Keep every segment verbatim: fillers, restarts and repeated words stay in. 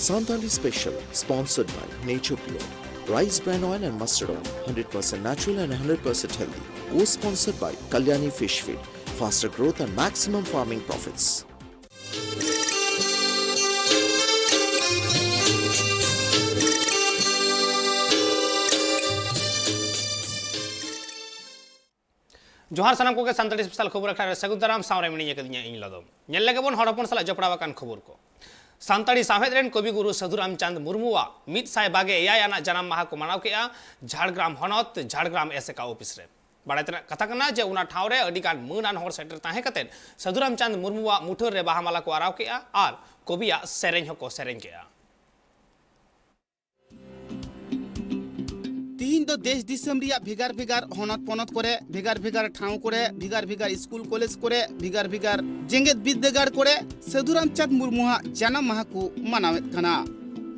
Santali Special, sponsored by Nature Pure, Rice Bran Oil and Mustard Oil, hundred percent natural and hundred percent healthy. Co-sponsored by Kalyani Fish Feed, faster growth and maximum farming profits. ᱡᱚᱦᱟᱨ ᱥᱟᱱᱟᱢ ᱠᱚᱜᱮ Santali special ᱠᱷᱚᱵᱚᱨ ᱟᱠᱷᱲᱟ ᱨᱮ ᱥᱟᱹᱜᱩᱱ ᱫᱟᱨᱟᱢ ᱥᱟᱶ ᱨᱮ ᱢᱤᱱᱟᱹᱧᱟ ᱠᱟᱹᱫᱤᱧᱟ ᱤᱧ ᱞᱚᱫᱚᱢ᱾ ᱧᱮᱞ ᱞᱮᱜᱮ ᱵᱚᱱ ᱦᱚᱲ ᱦᱚᱯᱚᱱ ᱥᱟᱞᱟᱜ ᱡᱚᱯᱲᱟᱣ ᱟᱠᱟᱱ ᱠᱷᱚᱵᱚᱨ ᱠᱚ᱾ ᱥᱟᱱᱛᱟᱲᱤ ᱥᱟᱶᱦᱮᱫ ᱨᱮᱱ ᱠᱚᱵᱤ ᱜᱩᱨᱩ ᱥᱟᱹᱫᱷᱩ ᱨᱟᱢᱪᱟᱸᱫᱽ ᱢᱩᱨᱢᱩᱣᱟᱜ ᱢᱤᱫ ᱥᱟᱭ ᱵᱟᱜᱮ ᱮᱭᱟᱭ ᱟᱱᱟᱜ ᱡᱟᱱᱟᱢ ᱢᱟᱦᱟ ᱠᱚ ᱢᱟᱱᱟᱣ ᱠᱮᱫᱼᱟ ᱡᱷᱟᱲᱜᱨᱟᱢ ᱦᱚᱱᱚᱛ ᱡᱷᱟᱲᱜᱨᱟᱢ ᱮᱥᱮᱠᱟ ᱚᱯᱷᱤᱥ ᱨᱮ᱾ ᱵᱟᱲᱟᱭ ᱛᱮᱱᱟᱜ ᱠᱟᱛᱷᱟ ᱠᱟᱱᱟ ᱡᱮ ᱚᱱᱟ ᱴᱷᱟᱶ ᱨᱮ ᱟᱹᱰᱤ ᱜᱟᱱ ᱢᱟᱹᱱ ᱟᱱ ᱦᱚᱲ ᱥᱮᱴᱮᱨ ᱛᱟᱦᱮᱸ ᱠᱟᱛᱮ ᱥᱟᱹᱫᱷᱩ ᱨᱟᱢᱪᱟᱸᱫᱽ ᱢᱩᱨᱢᱩᱣᱟᱜ ᱢᱩᱴᱷᱟᱹᱱ ᱨᱮ ᱵᱟᱦᱟ ᱢᱟᱞᱟ ᱠᱚ ᱟᱨᱟᱣ ᱠᱮᱫᱼᱟ ᱟᱨ ᱠᱚᱵᱤᱭᱟᱜ ᱥᱮᱨᱮᱧ ᱦᱚᱸᱠᱚ ᱥᱮᱨᱮᱧ ᱠᱮᱫᱼᱟ᱾ ᱛᱤᱦᱤᱧ ᱫᱚ ᱫᱮᱥ ᱫᱤᱥᱚᱢ ᱨᱮᱭᱟᱜ ᱵᱷᱮᱜᱟᱨ ᱵᱷᱮᱜᱟᱨ ᱦᱚᱱᱚᱛ ᱯᱚᱱᱚᱛ ᱠᱚᱨᱮ, ᱵᱷᱮᱜᱟᱨ ᱵᱷᱮᱜᱟᱨ ᱴᱷᱟᱶ ᱠᱚᱨᱮ, ᱵᱷᱮᱜᱟᱨ ᱵᱷᱮᱜᱟᱨ ᱥᱠᱩᱞ ᱠᱚᱞᱮᱡᱽ ᱠᱚᱨᱮ, ᱵᱷᱮᱜᱟᱨ ᱵᱷᱮᱜᱟᱨ ᱡᱮᱜᱮᱛ ᱵᱤᱨᱫᱟᱹᱜᱟᱲ ᱠᱚᱨᱮ ᱥᱟᱹᱫᱷᱩ ᱨᱟᱢᱪᱟᱸᱫᱽ ᱢᱩᱨᱢᱩᱣᱟᱜ ᱡᱟᱱᱟᱢ ᱢᱟᱦᱟ ᱠᱚ ᱢᱟᱱᱟᱣᱮᱫ ᱠᱟᱱᱟ᱾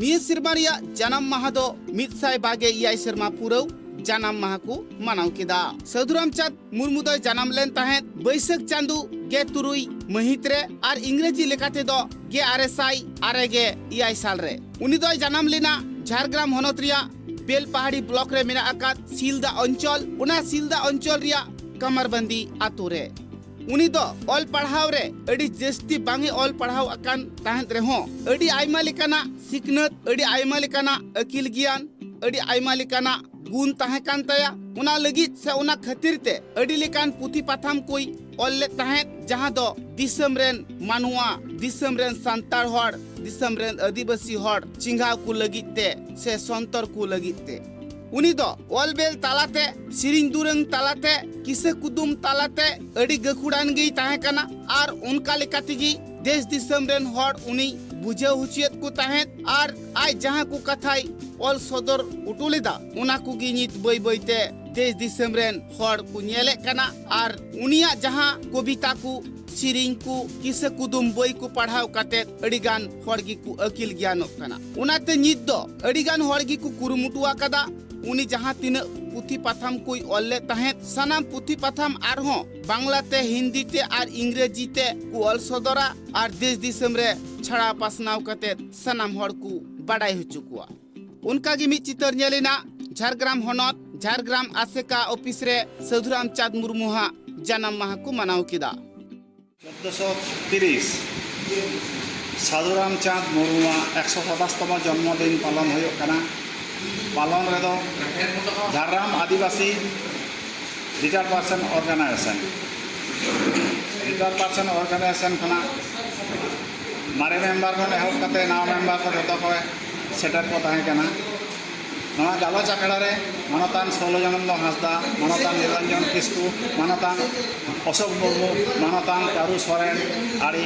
ᱱᱤᱭᱟᱹ ᱥᱮᱨᱢᱟ ᱨᱮᱭᱟᱜ ᱡᱟᱱᱟᱢ ᱢᱟᱦᱟ ᱫᱚ ᱢᱤᱫ ᱥᱟᱭ ᱵᱟᱜᱮ ᱮᱭᱟᱭ ᱥᱮᱨᱢᱟ ᱯᱩᱨᱟᱹᱣ ᱡᱟᱱᱟᱢ ᱢᱟᱦᱟ ᱠᱚ ᱢᱟᱱᱟᱣ ᱠᱮᱫᱟ᱾ ᱥᱟᱹᱫᱷᱩ ᱨᱟᱢᱪᱟᱸᱫᱽ ᱢᱩᱨᱢᱩ ᱫᱚᱭ ᱡᱟᱱᱟᱢ ᱞᱮᱱ ᱛᱟᱦᱮᱸᱫ ᱵᱟᱹᱭᱥᱟᱹᱠᱷ ᱪᱟᱸᱫᱚ ᱜᱮ ᱛᱩᱨᱩᱭ ᱢᱟᱹᱦᱤᱛ ᱨᱮ ᱟᱨ ᱤᱝᱨᱮᱡᱤ ᱞᱮᱠᱟ ᱛᱮᱫᱚ ᱜᱮ ᱟᱨᱮ ᱥᱟᱭ ᱟᱨᱮ ᱜᱮ ᱮᱭᱟᱭ ᱥᱟᱞ ᱨᱮ᱾ ᱩᱱᱤ ᱫᱚᱭ ᱡᱟᱱᱟᱢ ᱞᱮᱱᱟ ᱡᱷᱟᱲᱜᱨᱟᱢ ᱦᱚᱱᱚᱛ ᱨᱮᱭᱟᱜ ᱵᱮᱞᱯᱟᱦᱟᱲᱤ ᱵᱞᱚᱠ ᱨᱮ ᱢᱮᱱᱟᱜ ᱟᱠᱟᱫ ᱥᱤᱞᱫᱟ ᱚᱧᱪᱚᱞ, ᱚᱱᱟ ᱥᱤᱞᱫᱟ ᱚᱧᱪᱚᱞ ᱨᱮᱭᱟᱜ ᱠᱟᱢᱟᱨᱵᱟᱱᱫᱤ ᱟᱛᱳ ᱨᱮ᱾ ᱩᱱᱤ ᱫᱚ ᱚᱞ ᱯᱟᱲᱦᱟᱣ ᱨᱮ ᱟᱹᱰᱤ ᱡᱟᱹᱥᱛᱤ ᱵᱟᱝ ᱮ ᱚᱞ ᱯᱟᱲᱦᱟᱣ ᱟᱠᱟᱱ ᱛᱟᱦᱮᱸᱫ ᱨᱮᱦᱚᱸ, ᱟᱹᱰᱤ ᱟᱭᱢᱟ ᱞᱮᱠᱟᱱᱟᱜ ᱥᱤᱠᱷᱱᱟᱹᱛ, ᱟᱹᱰᱤ ᱟᱭᱢᱟ ᱞᱮᱠᱟᱱᱟᱜ ᱟᱹᱠᱤᱞ ᱜᱮᱭᱟᱱ, ᱟᱹᱰᱤ ᱟᱭᱢᱟ ᱞᱮᱠᱟᱱᱟᱜ ᱜᱩᱱ ᱛᱟᱦᱮᱸ ᱠᱟᱱ ᱛᱟᱭᱟ᱾ ᱚᱱᱟ ᱞᱟᱹᱜᱤᱫ ᱥᱮ ᱚᱱᱟ ᱠᱷᱟᱹᱛᱤᱨ ᱛᱮ ᱟᱹᱰᱤ ᱞᱮᱠᱟᱱ ᱯᱩᱛᱷᱤ ᱯᱟᱛᱷᱟᱢ ᱠᱚᱭ ᱚᱞ ᱞᱮᱫ ᱛᱟᱦᱮᱸᱫ, ᱡᱟᱦᱟᱸ ᱫᱚ ᱫᱤᱥᱚᱢ ᱨᱮᱱ ᱢᱟᱱᱣᱟ, ᱫᱤᱥᱚᱢ ᱨᱮᱱ ᱥᱟᱱᱛᱟᱲ ᱦᱚᱲ, ᱫᱤᱥᱚᱢ ᱨᱮᱱ ᱟᱹᱫᱤᱵᱟᱹᱥᱤ ᱦᱚᱲ ᱪᱮᱸᱜᱷᱟᱣ ᱠᱚ ᱞᱟᱹᱜᱤᱫ ᱛᱮ ᱥᱮ ᱥᱚᱱᱛᱚᱨ ᱠᱚ ᱞᱟᱹᱜᱤᱫ ᱛᱮ᱾ ᱩᱱᱤ ᱫᱚ ᱚᱞ ᱵᱮᱞ ᱛᱟᱞᱟᱛᱮ, ᱥᱮᱨᱮᱧ ᱫᱩᱨᱟᱹᱝ ᱛᱟᱞᱟᱛᱮ, ᱠᱤᱥᱟᱹ ᱠᱩᱫᱩᱢ ᱛᱟᱞᱟᱛᱮ ᱟᱹᱰᱤ ᱜᱟᱹᱠᱷᱩᱲᱟᱱ ᱜᱮᱭ ᱛᱟᱦᱮᱸ ᱠᱟᱱᱟ ᱟᱨ ᱚᱱᱠᱟ ᱞᱮᱠᱟ ᱛᱮᱜᱮ ᱫᱮᱥ ᱫᱤᱥᱚᱢ ᱨᱮᱱ ᱦᱚᱲ ᱩᱱᱤ ᱵᱩᱡᱷᱟᱹᱣ ᱦᱚᱪᱚᱭᱮᱫ ᱠᱚ ᱛᱟᱦᱮᱸᱫ ᱟᱨ ᱟᱡ ᱡᱟᱦᱟᱸ ᱠᱚ ᱠᱟᱛᱷᱟᱭ ᱚᱞ ᱥᱚᱫᱚᱨ ᱦᱚᱴᱚ ᱞᱮᱫᱟ, ᱚᱱᱟ ᱠᱚᱜᱮ ᱱᱤᱛ ᱵᱟᱹᱭ ᱵᱟᱹᱭ ᱛᱮ ᱫᱮᱥ ᱫᱤᱥᱚᱢ ᱨᱮᱱ ᱦᱚᱲ ᱠᱚ ᱧᱮᱞᱮᱫ ᱠᱟᱱᱟ ᱟᱨ ᱩᱱᱤᱭᱟᱜ ᱡᱟᱦᱟᱸ ᱠᱚᱵᱤᱛᱟ ᱠᱚ, ᱥᱮᱨᱮᱧ ᱠᱚ, ᱠᱤᱥᱟᱹ ᱠᱩᱫᱩᱢ ᱵᱳᱭ ᱠᱚ ᱯᱟᱲᱦᱟᱣ ᱠᱟᱛᱮᱫ ᱟᱹᱰᱤ ᱜᱟᱱ ᱦᱚᱲ ᱜᱮᱠᱚ ᱟᱹᱠᱤᱞ ᱜᱮᱭᱟᱱᱚᱜ ᱠᱟᱱᱟ᱾ ᱚᱱᱟᱛᱮ ᱱᱤᱛ ᱫᱚ ᱟᱹᱰᱤ ᱜᱟᱱ ᱦᱚᱲ ᱜᱮᱠᱚ ᱠᱩᱨᱩᱢᱩᱴᱩ ᱟᱠᱟᱫᱟ ᱩᱱᱤ ᱡᱟᱦᱟᱸ ᱛᱤᱱᱟᱹᱜ ᱯᱩᱛᱷᱤ ᱯᱟᱛᱷᱟᱢ ᱠᱚᱭ ᱚᱞ ᱞᱮᱫ ᱛᱟᱦᱮᱸᱫ᱾ ᱥᱟᱱᱟᱢ ᱯᱩᱛᱷᱤ ᱯᱟᱛᱷᱟᱢ ᱟᱨᱦᱚᱸ ᱵᱟᱝᱞᱟ ᱛᱮ, ᱦᱤᱱᱫᱤ ᱛᱮ ᱟᱨ ᱤᱝᱨᱮᱡᱤ ᱛᱮ ᱠᱚ ᱚᱞ ᱥᱚᱫᱚᱨᱟ ᱟᱨ ᱫᱮᱥ ᱫᱤᱥᱚᱢ ᱨᱮ ᱪᱷᱟᱲᱟ ᱯᱟᱥᱱᱟᱣ ᱠᱟᱛᱮ ᱥᱟᱱᱟᱢ ᱦᱚᱲ ᱠᱚ ᱵᱟᱰᱟᱭ ᱦᱚᱪᱚ ᱠᱚᱣᱟ᱾ ᱚᱱᱠᱟ ᱜᱮ ᱢᱤᱫ ᱪᱤᱛᱟᱹᱨ ᱧᱮᱞ ᱮᱱᱟ ᱡᱷᱟᱲᱜᱨᱟᱢ ᱦᱚᱱᱚᱛ ᱡᱷᱟᱲᱜᱨᱟᱢ ᱟᱥᱮᱠᱟ ᱚᱯᱷᱤᱥ ᱨᱮ ᱥᱟᱹᱫᱷᱩ ᱨᱟᱢᱪᱟᱸᱫᱽ ᱢᱩᱨᱢᱩ ᱦᱟᱜ ᱡᱟᱱᱟᱢ ᱢᱟᱦᱟ ᱠᱚ ᱢᱟᱱᱟᱣ ᱠᱮᱫᱟ᱾ ᱪᱳᱫᱽᱫᱚᱥᱚ ᱛᱤᱨᱤᱥ ᱥᱟᱫᱷᱩ ᱨᱟᱢᱪᱟᱸᱫᱽ ᱢᱩᱨᱢᱩᱣᱟᱜ ᱮᱠᱥᱚ ᱥᱟᱛᱟᱥ ᱛᱚᱢᱚ ᱡᱚᱱᱢᱚ ᱫᱤᱱ ᱯᱟᱞᱚᱱ ᱦᱩᱭᱩᱜ ᱠᱟᱱᱟ᱾ ᱯᱟᱞᱚᱱ ᱨᱮᱫᱚ ᱡᱷᱟᱲᱜᱨᱟᱢ ᱟᱹᱫᱤᱵᱟᱹᱥᱤ ᱨᱤᱴᱟᱭᱟᱨᱰ ᱯᱟᱨᱥᱚᱱ ᱚᱨᱜᱟᱱᱟᱭᱡᱮᱥᱚᱱ, ᱨᱤᱴᱟᱭᱟᱨᱰ ᱯᱟᱨᱥᱚᱱ ᱚᱨᱜᱟᱱᱟᱭᱡᱮᱥᱚᱱ ᱠᱷᱚᱱᱟᱜ ᱢᱟᱨᱮ ᱢᱮᱢᱵᱟᱨ ᱠᱷᱚᱱ ᱮᱦᱚᱵ ᱠᱟᱛᱮ ᱱᱟᱣᱟ ᱢᱮᱢᱵᱟᱨ ᱠᱚ ᱡᱚᱛᱚ ᱠᱚ ᱥᱮᱴᱮᱨ ᱠᱚ ᱛᱟᱦᱮᱸ ᱠᱟᱱᱟ᱾ ᱱᱚᱣᱟ ᱜᱟᱞᱚᱪ ᱟᱠᱷᱲᱟ ᱨᱮ ᱢᱟᱱᱚᱛᱟᱱ ᱥᱳᱞᱳ ᱡᱚᱱᱚᱱᱫᱚ ᱦᱟᱸᱥᱫᱟ, ᱢᱟᱱᱚᱛᱟᱱ ᱱᱤᱨᱚᱧᱡᱚᱱ ᱠᱤᱥᱠᱩ, ᱢᱟᱱᱚᱛᱟᱱ ᱚᱥᱳᱠ ᱢᱩᱨᱢᱩ, ᱢᱟᱱᱚᱛᱟᱱ ᱠᱟᱹᱨᱩ ᱥᱚᱨᱮᱱ ᱟᱹᱰᱤ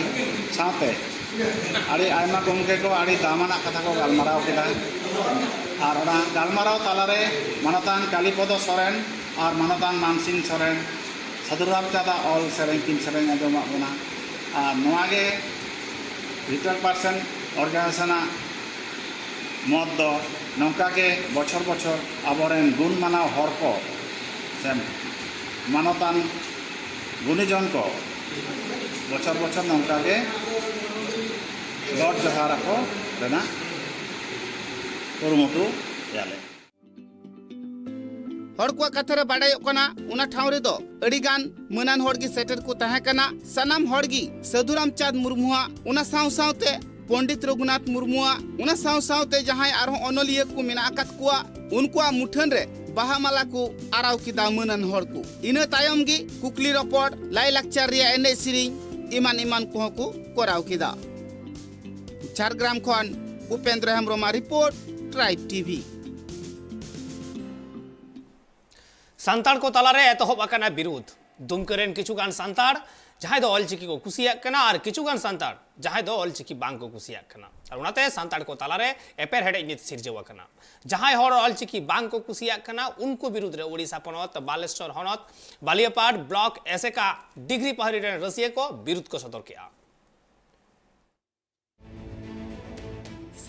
ᱥᱟᱶᱛᱮ ᱟᱹᱰᱤ ᱟᱭᱢᱟ ᱜᱚᱢᱠᱮ ᱠᱚ ᱟᱹᱰᱤ ᱫᱟᱢᱟᱱᱟᱜ ᱠᱟᱛᱷᱟ ᱠᱚ ᱜᱟᱞᱢᱟᱨᱟᱣ ᱠᱮᱫᱟ᱾ ᱟᱨ ᱚᱱᱟ ᱜᱟᱞᱢᱟᱨᱟᱣ ᱛᱟᱞᱟᱨᱮ ᱢᱟᱱᱚᱛᱟᱱ ᱠᱟᱞᱤᱯᱚᱫᱚ ᱥᱚᱨᱮᱱ ᱟᱨ ᱢᱟᱱᱚᱛᱟᱱ ᱢᱟᱱᱥᱤᱝ ᱥᱚᱨᱮᱱ ᱥᱟᱹᱫᱷᱩ ᱨᱟᱢᱪᱟᱸᱫᱽ ᱟᱜ ᱚᱞ ᱥᱮᱨᱮᱧ ᱠᱤᱱ ᱥᱮᱨᱮᱧ ᱟᱸᱡᱚᱢᱟᱫ ᱵᱚᱱᱟ᱾ ᱟᱨ ᱱᱚᱣᱟ ᱜᱮ ᱨᱤᱴᱟᱭᱟᱨᱰ ᱯᱟᱨᱥᱚᱱ ᱚᱨᱜᱟᱱᱟᱭᱡᱮᱥᱚᱱ ᱟᱜ ᱢᱚᱛ ᱫᱚ ᱱᱚᱝᱠᱟ ᱜᱮ ᱵᱚᱪᱷᱚᱨ ᱵᱚᱪᱷᱚᱨ ᱟᱵᱚᱨᱮᱱ ᱜᱩᱱ ᱢᱟᱱᱟᱣ ᱦᱚᱲ ᱠᱚ ᱥᱮ ᱢᱟᱱᱚᱛᱟᱱ ᱜᱩᱱᱤᱡᱚᱱ ᱠᱚ ᱵᱚᱪᱷᱚᱨ ᱵᱚᱪᱷᱚᱨ ᱱᱚᱝᱠᱟ ᱜᱮ ᱜᱚᱰ ᱡᱚᱦᱟᱨ ᱟᱠᱚ ᱨᱮᱱᱟᱜ ᱠᱩᱨᱩᱢᱩᱴᱩ ᱭᱟᱞᱮ᱾ ᱦᱚᱲ ᱠᱚᱣᱟᱜ ᱠᱟᱛᱷᱟ ᱨᱮ ᱵᱟᱰᱟᱭᱚᱜ ᱠᱟᱱᱟ, ᱚᱱᱟ ᱴᱷᱟᱶ ᱨᱮᱫᱚ ᱟᱹᱰᱤ ᱜᱟᱱ ᱢᱟᱹᱱᱟᱱ ᱦᱚᱲ ᱜᱮ ᱥᱮᱴᱮᱨ ᱠᱚ ᱛᱟᱦᱮᱸ ᱠᱟᱱᱟ᱾ ᱥᱟᱱᱟᱢ ᱦᱚᱲ ᱜᱮ ᱥᱟᱹᱫᱷᱩ ᱨᱟᱢᱪᱟᱸᱫᱽ ᱢᱩᱨᱢᱩᱣᱟᱜ, ᱚᱱᱟ ᱥᱟᱶ ᱥᱟᱶᱛᱮ ᱯᱚᱱᱰᱤᱛ ᱨᱚᱜᱷᱩᱱᱟᱛᱷ ᱢᱩᱨᱢᱩᱣᱟᱜ, ᱚᱱᱟ ᱥᱟᱶ ᱥᱟᱶᱛᱮ ᱡᱟᱦᱟᱸᱭ ᱟᱨᱦᱚᱸ ᱚᱱᱚᱞᱤᱭᱟᱹ ᱠᱚ ᱢᱮᱱᱟᱜ ᱟᱠᱟᱫ ᱠᱚᱣᱟ, ᱩᱱᱠᱩᱣᱟᱜ ᱢᱩᱴᱷᱟᱹᱱ ᱨᱮ ᱵᱟᱦᱟ ᱢᱟᱞᱟ ᱠᱚ ᱟᱨᱟᱣ ᱠᱮᱫᱟ ᱢᱟᱹᱱᱟᱱ ᱦᱚᱲ ᱠᱚ᱾ ᱤᱱᱟᱹ ᱛᱟᱭᱚᱢ ᱜᱮ ᱠᱩᱠᱞᱤ ᱨᱚᱯᱚᱲ, ᱞᱟᱭᱼᱞᱟᱠᱪᱟᱨ ᱨᱮᱭᱟᱜ ᱮᱱᱮᱡ ᱥᱮᱨᱮᱧ ᱮᱢᱟᱱ ᱮᱢᱟᱱ ᱠᱚᱦᱚᱸ ᱠᱚ ᱠᱚᱨᱟᱣ ᱠᱮᱫᱟ᱾ ᱡᱷᱟᱲᱜᱨᱟᱢ ᱠᱷᱚᱱ ᱩᱯᱮᱱᱫᱨᱚ ᱦᱮᱢᱵᱨᱚᱢᱟᱜ ᱨᱤᱯᱳᱨᱴ, ᱴᱨᱟᱭᱤᱵᱽ ᱴᱤᱵᱷᱤ᱾ ᱥᱟᱱᱛᱟᱲ ᱠᱚ ᱛᱟᱞᱟᱨᱮ ᱮᱛᱚᱦᱚᱵ ᱟᱠᱟᱱᱟ ᱵᱤᱨᱩᱫᱷ᱾ ᱫᱩᱢᱠᱟᱹ ᱨᱮᱱ ᱠᱤᱪᱷᱩ ᱜᱟᱱ ᱥᱟᱱᱛᱟᱲ ᱡᱟᱦᱟᱸᱭ ᱫᱚ ᱚᱞᱪᱤᱠᱤ ᱠᱚ ᱠᱩᱥᱤᱭᱟᱜ ᱠᱟᱱᱟ ᱟᱨ ᱠᱤᱪᱷᱩ ᱜᱟᱱ ᱥᱟᱱᱛᱟᱲ ᱡᱟᱦᱟᱸᱭ ᱫᱚ ᱚᱞᱪᱤᱠᱤ ᱵᱟᱝ ᱠᱚ ᱠᱩᱥᱤᱭᱟᱜ ᱠᱟᱱᱟ᱾ ᱟᱨ ᱚᱱᱟᱛᱮ ᱥᱟᱱᱛᱟᱲ ᱠᱚ ᱛᱟᱞᱟᱨᱮ ᱮᱯᱮᱨ ᱦᱮᱰᱮᱡ ᱱᱤᱛ ᱥᱤᱨᱡᱟᱹᱣ ᱟᱠᱟᱱᱟ᱾ ᱡᱟᱦᱟᱸᱭ ᱦᱚᱲ ᱚᱞᱪᱤᱠᱤ ᱵᱟᱝ ᱠᱚ ᱠᱩᱥᱤᱭᱟᱜ ᱠᱟᱱᱟ, ᱩᱱᱠᱩ ᱵᱤᱨᱩᱫᱷ ᱨᱮ ᱳᱰᱤᱥᱟ ᱯᱚᱱᱚᱛ ᱵᱟᱞᱮᱥᱚᱨ ᱦᱚᱱᱚᱛ ᱵᱟᱞᱤᱭᱟᱯᱟᱲ ᱵᱞᱚᱠ ᱮᱥᱮᱠᱟ ᱰᱤᱜᱽᱨᱤ ᱯᱟᱦᱟᱲᱤ ᱨᱮᱱ ᱨᱟᱹᱥᱤᱭᱟᱹ ᱠᱚ ᱵᱤᱨᱩᱫᱷ ᱠᱚ ᱥᱚᱫᱚᱨ ᱠᱮᱫᱼᱟ᱾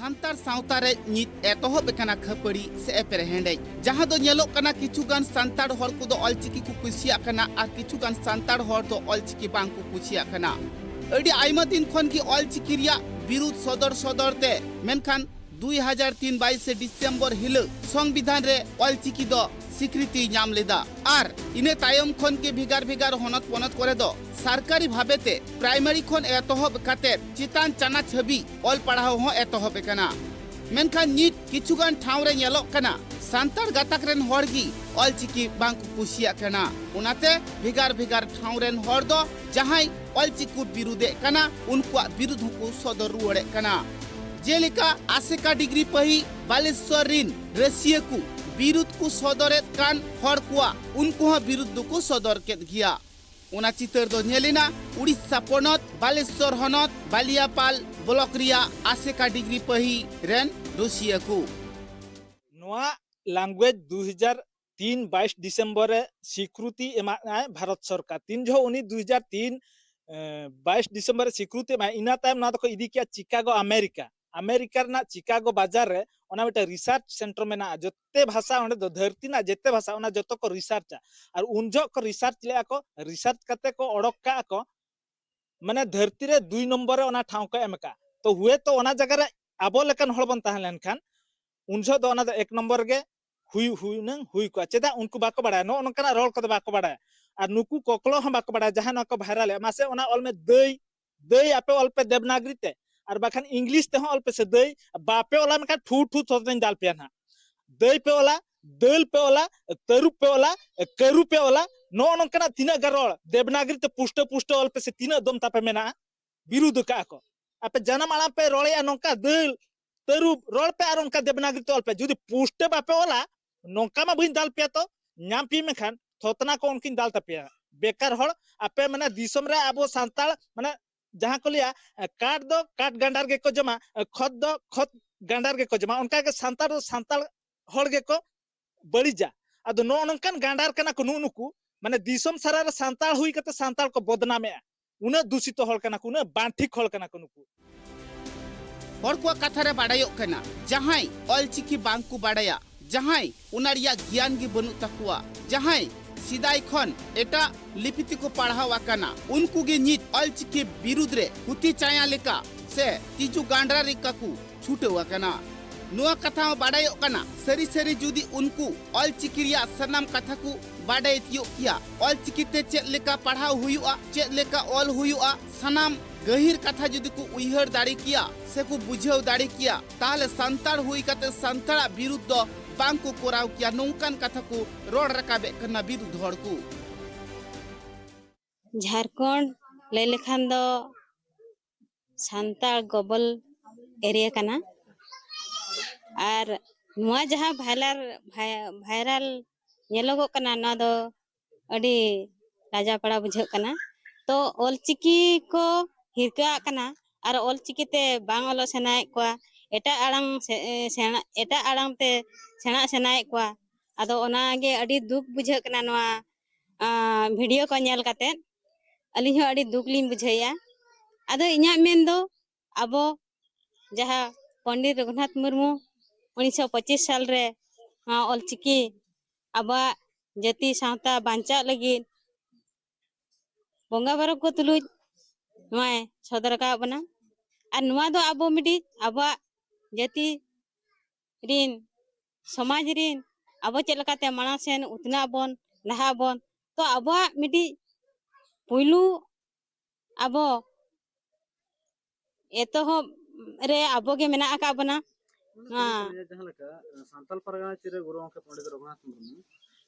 ᱥᱟᱱᱛᱟᱲ ᱥᱟᱶᱛᱟ ᱨᱮ ᱱᱤᱛ ᱮᱛᱚᱦᱚᱵ ᱟᱠᱟᱱᱟ ᱠᱷᱟᱹᱯᱟᱹᱲᱤ ᱥᱮ ᱮᱯᱮᱨᱦᱮᱸᱰᱮᱡ, ᱡᱟᱦᱟᱸ ᱫᱚ ᱧᱮᱞᱚᱜ ᱠᱟᱱᱟ ᱠᱤᱪᱷᱩ ᱜᱟᱱ ᱥᱟᱱᱛᱟᱲ ᱦᱚᱲ ᱠᱚᱫᱚ ᱚᱞᱪᱤᱠᱤ ᱠᱚ ᱠᱩᱥᱤᱭᱟᱜ ᱠᱟᱱᱟ ᱟᱨ ᱠᱤᱪᱷᱩ ᱜᱟᱱ ᱥᱟᱱᱛᱟᱲ ᱦᱚᱲ ᱫᱚ ᱚᱞᱪᱤᱠᱤ ᱵᱟᱝ ᱠᱚ ᱠᱩᱥᱤᱭᱟᱜ ᱠᱟᱱᱟ᱾ ᱟᱹᱰᱤ ᱟᱭᱢᱟ ᱫᱤᱱ ᱠᱷᱚᱱ ᱜᱮ ᱚᱞᱪᱤᱠᱤ ᱨᱮᱭᱟᱜ ᱵᱤᱨᱩᱫᱷ ᱥᱚᱫᱚᱨ ᱥᱚᱫᱚᱨ ᱛᱮ, ᱢᱮᱱᱠᱷᱟᱱ ᱫᱩᱭ ᱦᱟᱡᱟᱨ ᱛᱤᱱ ᱵᱟᱭᱤᱥᱮ ᱰᱤᱥᱮᱢᱵᱚᱨ ᱦᱤᱞᱳᱜ ᱥᱚᱝᱵᱤᱫᱷᱟᱱ ᱨᱮ ᱚᱞᱪᱤᱠᱤ ᱫᱚ ᱥᱤᱠᱨᱤᱛᱤᱭ ᱧᱟᱢ ᱞᱮᱫᱟ᱾ ᱟᱨ ᱤᱱᱟᱹ ᱛᱟᱭᱚᱢ ᱠᱷᱚᱱ ᱜᱮ ᱵᱷᱮᱜᱟᱨ ᱵᱷᱮᱜᱟᱨ ᱦᱚᱱᱚᱛ ᱯᱚᱱᱚᱛ ᱠᱚᱨᱮ ᱫᱚ ᱥᱟᱨᱠᱟᱨᱤ ᱵᱷᱟᱵᱮ ᱛᱮ ᱯᱨᱟᱭᱢᱟᱨᱤ ᱠᱷᱚᱱ ᱮᱛᱚᱦᱚᱵ ᱠᱟᱛᱮ ᱪᱮᱛᱟᱱ ᱪᱟᱱᱟᱪ ᱦᱟᱹᱵᱤᱡ ᱚᱞ ᱯᱟᱲᱦᱟᱣ ᱦᱚᱸ ᱮᱛᱚᱦᱚᱵ ᱟᱠᱟᱱᱟ᱾ ᱢᱮᱱᱠᱷᱟᱱ ᱱᱤᱛ ᱠᱤᱪᱷᱩ ᱜᱟᱱ ᱴᱷᱟᱶ ᱨᱮ ᱧᱮᱞᱚᱜ ᱠᱟᱱᱟ, ᱥᱟᱱᱛᱟᱲ ᱜᱟᱛᱟᱠ ᱨᱮᱱ ᱦᱚᱲ ᱜᱮ ᱚᱞᱪᱤᱠᱤ ᱵᱟᱝ ᱠᱚ ᱠᱩᱥᱤᱭᱟᱜ ᱠᱟᱱᱟ᱾ ᱚᱱᱟᱛᱮ ᱵᱷᱮᱜᱟᱨ ᱵᱷᱮᱜᱟᱨ ᱴᱷᱟᱶ ᱨᱮᱱ ᱦᱚᱲ ᱫᱚ ᱡᱟᱦᱟᱸᱭ ᱚᱞᱪᱤᱠᱤ ᱠᱚ ᱵᱤᱨᱩᱫᱷᱮᱫ ᱠᱟᱱᱟ, ᱩᱱᱠᱩᱣᱟᱜ ᱵᱤᱨᱩᱫᱷ ᱦᱚᱸᱠᱚ ᱥᱚᱫᱚᱨ ᱨᱩᱣᱟᱹᱲᱮᱫ ᱠᱟᱱᱟ᱾ ᱡᱮᱞᱮᱠᱟ ᱟᱥᱮᱠᱟ ᱰᱤᱜᱽᱨᱤ ᱯᱟᱹᱦᱤ ᱵᱟᱞᱮᱥᱣᱚᱨ ᱨᱤᱱ ᱨᱟᱹᱥᱤᱭᱟᱹ ᱠᱚ ᱵᱤᱨᱩᱫᱷ ᱠᱚ ᱥᱚᱫᱚᱨᱮᱫ ᱠᱟᱱ ᱦᱚᱲ ᱠᱚᱣᱟᱜ, ᱩᱱᱠᱩ ᱦᱚᱸ ᱵᱤᱨᱩᱫᱷ ᱫᱚᱠᱚ ᱥᱚᱫᱚᱨ ᱠᱮᱫ ᱜᱮᱭᱟ᱾ ᱚᱱᱟ ᱪᱤᱛᱟᱹᱨ ᱫᱚ ᱧᱮᱞ ᱮᱱᱟ ᱩᱲᱤᱥᱥᱟ ᱯᱚᱱᱚᱛ ᱵᱟᱞᱮᱥᱣᱚᱨ ᱦᱚᱱᱚᱛ ᱵᱟᱞᱤᱭᱟᱯᱟᱞ ᱵᱞᱚᱠ ᱨᱮᱭᱟᱜ ᱟᱥᱮᱠᱟ ᱰᱤᱜᱽᱨᱤ ᱯᱟᱹᱦᱤ ᱨᱮᱱ ᱨᱟᱹᱥᱤᱭᱟᱹ ᱠᱚ᱾ ᱱᱚᱣᱟ ᱞᱟᱝᱜᱩᱭᱮᱡᱽ ᱫᱩ ᱦᱟᱡᱟᱨ ᱛᱤᱱ ᱵᱟᱭᱤᱥ ᱰᱤᱥᱮᱢᱵᱚᱨ ᱨᱮ ᱥᱤᱠᱨᱩᱛᱤ ᱮᱢᱟᱜ ᱟᱭ ᱵᱷᱟᱨᱚᱛ ᱥᱚᱨᱠᱟᱨ᱾ ᱛᱤᱱ ᱡᱚᱦᱚᱜ ᱩᱱᱤ ᱫᱩ ᱦᱟᱡᱟᱨ ᱛᱤᱱ, ᱮ, ᱵᱟᱭᱤᱥ ᱰᱤᱥᱮᱢᱵᱚᱨ ᱨᱮ ᱥᱤᱠᱨᱩᱛᱤ ᱮᱢᱟᱜ ᱟᱭ, ᱤᱱᱟᱹ ᱛᱟᱭᱚᱢ ᱱᱚᱣᱟ ᱫᱚᱠᱚ ᱤᱫᱤ ᱠᱮᱜᱼᱟ ᱪᱤᱠᱟᱜᱳ, ᱟᱢᱮᱨᱤᱠᱟ᱾ ᱟᱢᱮᱨᱤᱠᱟ ᱨᱮᱱᱟᱜ ᱪᱤᱠᱟᱜᱳ ᱵᱟᱡᱟᱨ ᱨᱮ ᱚᱱᱟ ᱢᱤᱫᱴᱮᱱ ᱨᱤᱥᱟᱨᱪ ᱥᱮᱱᱴᱟᱨ ᱢᱮᱱᱟᱜᱼᱟ᱾ ᱡᱚᱛᱚ ᱵᱷᱟᱥᱟ ᱚᱸᱰᱮ ᱫᱚ, ᱫᱷᱟᱹᱨᱛᱤ ᱨᱮᱱᱟᱜ ᱡᱚᱛᱚ ᱵᱷᱟᱥᱟ, ᱚᱱᱟ ᱡᱚᱛᱚ ᱠᱚ ᱨᱤᱥᱟᱨᱪᱟ᱾ ᱟᱨ ᱩᱱ ᱡᱚᱦᱚᱜ ᱠᱚ ᱨᱤᱥᱟᱨᱪ ᱞᱮᱜᱼᱟ ᱠᱚ, ᱨᱤᱥᱟᱨᱪ ᱠᱟᱛᱮ ᱠᱚ ᱚᱰᱚᱠ ᱠᱟᱜᱼᱟ ᱠᱚ, ᱢᱟᱱᱮ ᱫᱷᱟᱹᱨᱛᱤ ᱨᱮ ᱫᱩᱭ ᱱᱚᱢᱵᱚᱨ ᱨᱮ ᱚᱱᱟ ᱴᱷᱟᱶ ᱠᱚ ᱮᱢ ᱟᱠᱟᱫᱼᱟ᱾ ᱛᱚ ᱦᱩᱭᱛᱚ ᱚᱱᱟ ᱡᱟᱭᱜᱟ ᱨᱮ ᱟᱵᱚ ᱞᱮᱠᱟᱱ ᱦᱚᱲ ᱵᱚᱱ ᱛᱟᱦᱮᱸ ᱞᱮᱱᱠᱷᱟᱱ, ᱩᱱ ᱡᱚᱦᱚᱜ ᱫᱚ ᱚᱱᱟ ᱫᱚ ᱮᱠ ᱱᱚᱢᱵᱚᱨ ᱨᱮᱜᱮ ᱦᱩᱭ, ᱦᱩᱭ ᱦᱩᱱᱟᱹᱝ ᱦᱩᱭ ᱠᱚᱜᱼᱟ᱾ ᱪᱮᱫᱟᱜ? ᱩᱱᱠᱩ ᱵᱟᱠᱚ ᱵᱟᱲᱟᱭᱟ, ᱱᱚᱜᱼᱚ ᱱᱚᱝᱠᱟᱱᱟᱜ ᱨᱚᱲ ᱠᱚᱫᱚ ᱵᱟᱠᱚ ᱵᱟᱲᱟᱭᱟ᱾ ᱟᱨ ᱱᱩᱠᱩ ᱠᱚᱠᱞᱚ ᱦᱚᱸ ᱵᱟᱠᱚ ᱵᱟᱲᱟᱭᱟ, ᱡᱟᱦᱟᱸᱭ ᱱᱚᱣᱟ ᱠᱚ ᱵᱷᱟᱭᱨᱟᱞᱮᱫ, ᱢᱟᱥᱮ ᱚᱱᱟ ᱚᱞ ᱢᱮ, ᱫᱟᱹᱭ, ᱫᱟᱹᱭ ᱟᱯᱮ ᱚᱞ ᱯᱮ ᱫᱮᱵᱽᱱᱟᱜᱽᱨᱤ ᱛᱮ, ᱟᱨ ᱵᱟᱠᱷᱟᱱ ᱤᱝᱞᱤᱥ ᱛᱮᱦᱚᱸ ᱚᱞ ᱯᱮ ᱥᱮ ᱫᱟᱹᱭ, ᱵᱟᱯᱮ ᱚᱞᱟ ᱢᱮᱱᱠᱷᱟᱱ ᱴᱷᱩ ᱴᱷᱩ ᱛᱷᱚᱛᱚᱧ ᱫᱟᱞ ᱯᱮᱭᱟ ᱱᱟᱦᱟᱜ᱾ ᱫᱟᱹᱭ ᱯᱮ ᱚᱞᱟ, ᱫᱟᱹᱞ ᱯᱮ ᱚᱞᱟ, ᱛᱟᱹᱨᱩᱵ ᱯᱮ ᱚᱞᱟ, ᱠᱟᱹᱨᱩ ᱯᱮ ᱚᱞᱟ, ᱱᱚᱜᱼᱚ ᱱᱚᱝᱠᱟᱱᱟᱜ ᱛᱤᱱᱟᱹᱜ ᱜᱟᱱ ᱨᱚᱲ ᱫᱮᱵᱽᱱᱟᱜᱽᱨᱤ ᱛᱮ ᱯᱩᱥᱴᱟᱹ ᱯᱩᱥᱴᱟᱹ ᱚᱞ ᱯᱮ ᱥᱮ ᱛᱤᱱᱟᱹᱜ ᱫᱚᱢ ᱛᱟᱯᱮ ᱢᱮᱱᱟᱜᱼᱟ? ᱵᱤᱨᱩᱫᱷ ᱟᱠᱟᱜᱼᱟ ᱠᱚ᱾ ᱟᱯᱮ ᱡᱟᱱᱟᱢ ᱟᱲᱟᱝ ᱯᱮ ᱨᱚᱲᱮᱜᱼᱟ ᱱᱚᱝᱠᱟ, ᱫᱟᱹᱞ, ᱛᱟᱹᱨᱩᱵ ᱨᱚᱲ ᱯᱮ ᱟᱨ ᱚᱱᱠᱟ ᱫᱮᱵᱽᱱᱟᱜᱽᱨᱤ ᱛᱮ ᱚᱞ ᱯᱮ᱾ ᱡᱩᱫᱤ ᱯᱩᱥᱴᱟᱹ ᱵᱟᱯᱮ ᱚᱞᱟ, ᱱᱚᱝᱠᱟ ᱢᱟ ᱵᱟᱹᱧ ᱫᱟᱞ ᱯᱮᱭᱟ, ᱛᱚ ᱧᱟᱢ ᱯᱮ ᱢᱮᱠᱷᱟᱱ ᱛᱷᱚᱛᱱᱟ ᱠᱚ ᱩᱱᱠᱤᱱ ᱫᱟᱞ ᱛᱟᱯᱮᱭᱟ᱾ ᱵᱮᱠᱟᱨ ᱦᱚᱲ ᱟᱯᱮ, ᱢᱟᱱᱮ ᱫᱤᱥᱚᱢ ᱨᱮ ᱟᱵᱚ ᱥᱟᱱᱛᱟᱲ, ᱢᱟᱱᱮ ᱡᱟᱦᱟᱸ ᱠᱚ ᱞᱟᱹᱭᱟ, ᱠᱟᱴ ᱫᱚ ᱠᱟᱴ ᱜᱟᱸᱰᱟᱨ ᱜᱮᱠᱚ ᱡᱚᱢᱟ, ᱠᱷᱚᱛ ᱫᱚ ᱠᱷᱚᱛ ᱜᱟᱸᱰᱟᱨ ᱜᱮᱠᱚ ᱡᱚᱢᱟ, ᱚᱱᱠᱟ ᱜᱮ ᱥᱟᱱᱛᱟᱲ ᱫᱚ ᱥᱟᱱᱛᱟᱲ ᱦᱚᱲ ᱜᱮᱠᱚ ᱵᱟᱹᱲᱤᱡᱟ᱾ ᱟᱫᱚ ᱱᱚᱜᱼᱚ ᱱᱚᱝᱠᱟᱱ ᱜᱟᱸᱰᱟᱨ ᱠᱟᱱᱟ ᱠᱚ ᱱᱩᱜᱼᱩ ᱱᱩᱠᱩ, ᱢᱟᱱᱮ ᱫᱤᱥᱚᱢ ᱥᱟᱨᱟ ᱨᱮ ᱥᱟᱱᱛᱟᱲ ᱦᱩᱭ ᱠᱟᱛᱮ ᱥᱟᱱᱛᱟᱲ ᱠᱚ ᱵᱚᱫᱱᱟᱢᱮᱜᱼᱟ᱾ ᱩᱱᱟᱹᱜ ᱫᱩᱥᱤᱛᱚ ᱦᱚᱲ ᱠᱟᱱᱟ ᱠᱚ, ᱩᱱᱟᱹᱜ ᱵᱟᱝ ᱴᱷᱤᱠ ᱦᱚᱲ ᱠᱟᱱᱟ ᱠᱚ ᱱᱩᱠᱩ᱾ ᱦᱚᱲ ᱠᱚᱣᱟᱜ ᱠᱟᱛᱷᱟ ᱨᱮ ᱵᱟᱰᱟᱭᱚᱜ ᱠᱟᱱᱟ, ᱡᱟᱦᱟᱸᱭ ᱚᱞᱪᱤᱠᱤ ᱵᱟᱝ ᱠᱚ ᱵᱟᱰᱟᱭᱟ, ᱡᱟᱦᱟᱸᱭ ᱚᱱᱟ ᱨᱮᱭᱟᱜ ᱜᱮᱭᱟᱱ ᱜᱮ ᱵᱟᱹᱱᱩᱜ ᱛᱟᱠᱚᱣᱟ, ᱡᱟᱦᱟᱸᱭ ᱥᱮᱫᱟᱭ ᱠᱷᱚᱱ ᱮᱴᱟᱜ ᱞᱤᱯᱤ ᱛᱮᱠᱚ ᱯᱟᱲᱦᱟᱣ ᱟᱠᱟᱱᱟ, ᱩᱱᱠᱩ ᱜᱮ ᱱᱤᱛ ᱚᱞᱪᱤᱠᱤ ᱵᱤᱨᱩᱫᱽ ᱨᱮ ᱦᱩᱛᱤ ᱪᱟᱭᱟ ᱞᱮᱠᱟ ᱥᱮ ᱛᱤᱡᱩ ᱜᱟᱸᱰᱨᱟ ᱞᱮᱠᱟ ᱠᱚ ᱪᱷᱩᱴᱟᱹᱣ ᱟᱠᱟᱱᱟ᱾ ᱱᱚᱣᱟ ᱠᱟᱛᱷᱟ ᱦᱚᱸ ᱵᱟᱰᱟᱭᱚᱜ ᱠᱟᱱᱟ, ᱥᱟᱹᱨᱤ ᱥᱟᱹᱨᱤ ᱡᱩᱫᱤ ᱩᱱᱠᱩ ᱚᱞᱪᱤᱠᱤ ᱨᱮᱭᱟᱜ ᱥᱟᱱᱟᱢ ᱠᱟᱛᱷᱟ ᱠᱚ ᱵᱟᱰᱟᱭ ᱛᱤᱭᱳᱜ ᱠᱮᱭᱟ, ᱚᱞᱪᱤᱠᱤ ᱛᱮ ᱪᱮᱫ ᱞᱮᱠᱟ ᱯᱟᱲᱦᱟᱣ ᱦᱩᱭᱩᱜᱼᱟ, ᱪᱮᱫ ᱞᱮᱠᱟ ᱚᱞ ᱦᱩᱭᱩᱜᱼᱟ, ᱥᱟᱱᱟᱢ ᱜᱟᱹᱦᱤᱨ ᱠᱟᱛᱷᱟ ᱡᱩᱫᱤ ᱠᱚ ᱩᱭᱦᱟᱹᱨ ᱫᱟᱲᱮ ᱠᱮᱭᱟ ᱥᱮ ᱠᱚ ᱵᱩᱡᱷᱟᱹᱣ ᱫᱟᱲᱮ ᱠᱮᱭᱟ, ᱛᱟᱦᱞᱮ ᱥᱟᱱᱛᱟᱲ ᱦᱩᱭ ᱠᱟᱛᱮ ᱥᱟᱱᱛᱟᱲᱟᱜ ᱵᱤᱨᱩᱫᱽ ᱫᱚ ᱵᱟᱝ ᱠᱚ ᱠᱚᱨᱟᱣ ᱠᱮᱭᱟ, ᱱᱚᱝᱠᱟᱱ ᱠᱟᱛᱷᱟ ᱠᱚ ᱨᱚᱲ ᱨᱟᱠᱟᱵᱮᱫ ᱠᱟᱱᱟ ᱵᱤᱨᱩᱫᱽ ᱦᱚᱲ ᱠᱚ᱾ ᱡᱷᱟᱲᱠᱷᱚᱸᱰ ᱞᱟᱹᱭ ᱞᱮᱠᱷᱟᱱ ᱫᱚ ᱥᱟᱱᱛᱟᱲ ᱜᱚᱵᱚᱞ ᱮᱨᱤᱭᱟ ᱠᱟᱱᱟ᱾ ᱟᱨ ᱱᱚᱣᱟ ᱡᱟᱦᱟᱸ ᱵᱷᱟᱭᱞᱟᱨ-, ᱵᱷᱟᱭ-, ᱵᱷᱟᱭᱨᱟᱞ ᱧᱮᱞᱚᱜᱚᱜ ᱠᱟᱱᱟ, ᱱᱚᱣᱟ ᱫᱚ ᱟᱹᱰᱤ ᱞᱟᱡᱟᱯᱟᱲᱟ ᱵᱩᱡᱷᱟᱹᱜ ᱠᱟᱱᱟ᱾ ᱛᱚ, ᱚᱞᱪᱤᱠᱤ ᱠᱚ ᱦᱤᱨᱠᱟᱹᱣᱟᱜ ᱠᱟᱱᱟ ᱟᱨ ᱚᱞᱪᱤᱠᱤ ᱛᱮ ᱵᱟᱝ ᱚᱞᱚᱜ ᱥᱟᱱᱟᱭᱮᱫ ᱠᱚᱣᱟ, ᱮᱴᱟᱜ ᱟᱲᱟᱝ ᱥᱮ-, ᱥᱮᱬᱟ, ᱮᱴᱟᱜ ᱟᱲᱟᱝ ᱛᱮ ᱥᱮᱬᱟ ᱥᱟᱱᱟᱭᱮᱫ ᱠᱚᱣᱟ᱾ ᱟᱫᱚ ᱚᱱᱟᱜᱮ ᱟᱹᱰᱤ ᱫᱩᱠ ᱵᱩᱡᱷᱟᱹᱜ ᱠᱟᱱᱟ ᱱᱚᱣᱟ, ᱟᱸ, ᱵᱷᱤᱰᱤᱭᱳ ᱠᱚ ᱧᱮᱞ ᱠᱟᱛᱮᱫ᱾ ᱟᱹᱞᱤᱧ ᱦᱚᱸ ᱟᱹᱰᱤ ᱫᱩᱠ ᱞᱤᱧ ᱵᱩᱡᱷᱟᱹᱣᱮᱫᱼᱟ᱾ ᱟᱫᱚ ᱤᱧᱟᱹᱜ ᱢᱮᱱ ᱫᱚ, ᱟᱵᱚ ᱡᱟᱦᱟᱸ ᱯᱚᱱᱰᱤᱛ ᱨᱚᱜᱷᱩᱱᱟᱛᱷ ᱢᱩᱨᱢᱩ ᱩᱱᱤᱥᱥᱚ ᱯᱚᱸᱪᱤᱥ ᱥᱟᱞ ᱨᱮ ᱱᱚᱣᱟ ᱚᱞᱪᱤᱠᱤ ᱟᱵᱚᱣᱟᱜ ᱡᱟᱹᱛᱤ ᱥᱟᱶᱛᱟ ᱵᱟᱧᱪᱟᱜ ᱞᱟᱹᱜᱤᱫ ᱵᱚᱸᱜᱟ ᱵᱟᱨᱚ ᱠᱚ ᱛᱩᱞᱩᱡ ᱱᱚᱣᱟᱭ ᱥᱚᱫᱚᱨ ᱟᱠᱟᱫ ᱵᱚᱱᱟ᱾ ᱟᱨ ᱱᱚᱣᱟ ᱫᱚ ᱟᱵᱚ ᱢᱤᱫᱴᱤᱡ ᱟᱵᱚᱣᱟᱜ ᱡᱟᱹᱛᱤ ᱨᱤᱱ, ᱥᱚᱢᱟᱡᱽ ᱨᱤᱱ ᱟᱵᱚ ᱪᱮᱫ ᱞᱮᱠᱟᱛᱮ ᱢᱟᱲᱟᱝ ᱥᱮᱱ ᱩᱛᱱᱟᱹᱜ ᱟᱵᱚᱱ, ᱞᱟᱦᱟᱜ ᱟᱵᱚᱱ, ᱛᱚ ᱟᱵᱚᱣᱟᱜ ᱢᱤᱫᱴᱤᱡ ᱯᱩᱭᱞᱩ ᱟᱵᱚ ᱮᱛᱚᱦᱚᱵ ᱨᱮ ᱟᱵᱚ ᱜᱮ ᱢᱮᱱᱟᱜ ᱟᱠᱟᱫ ᱵᱚᱱᱟ᱾ ᱚᱱᱟ ᱦᱮᱸ᱾ ᱠᱟᱹᱢᱤ ᱠᱟᱹᱢᱤ ᱡᱟᱦᱟᱸ ᱞᱮᱠᱟ, ᱥᱟᱱᱛᱟᱞ ᱯᱟᱨᱜᱟᱱᱟ ᱪᱤᱨ ᱨᱮ ᱜᱩᱨᱩ ᱜᱚᱢᱠᱮ ᱯᱚᱱᱰᱤᱛ ᱨᱚᱜᱷᱩᱱᱟᱛᱷ ᱢᱩᱨᱢᱩ,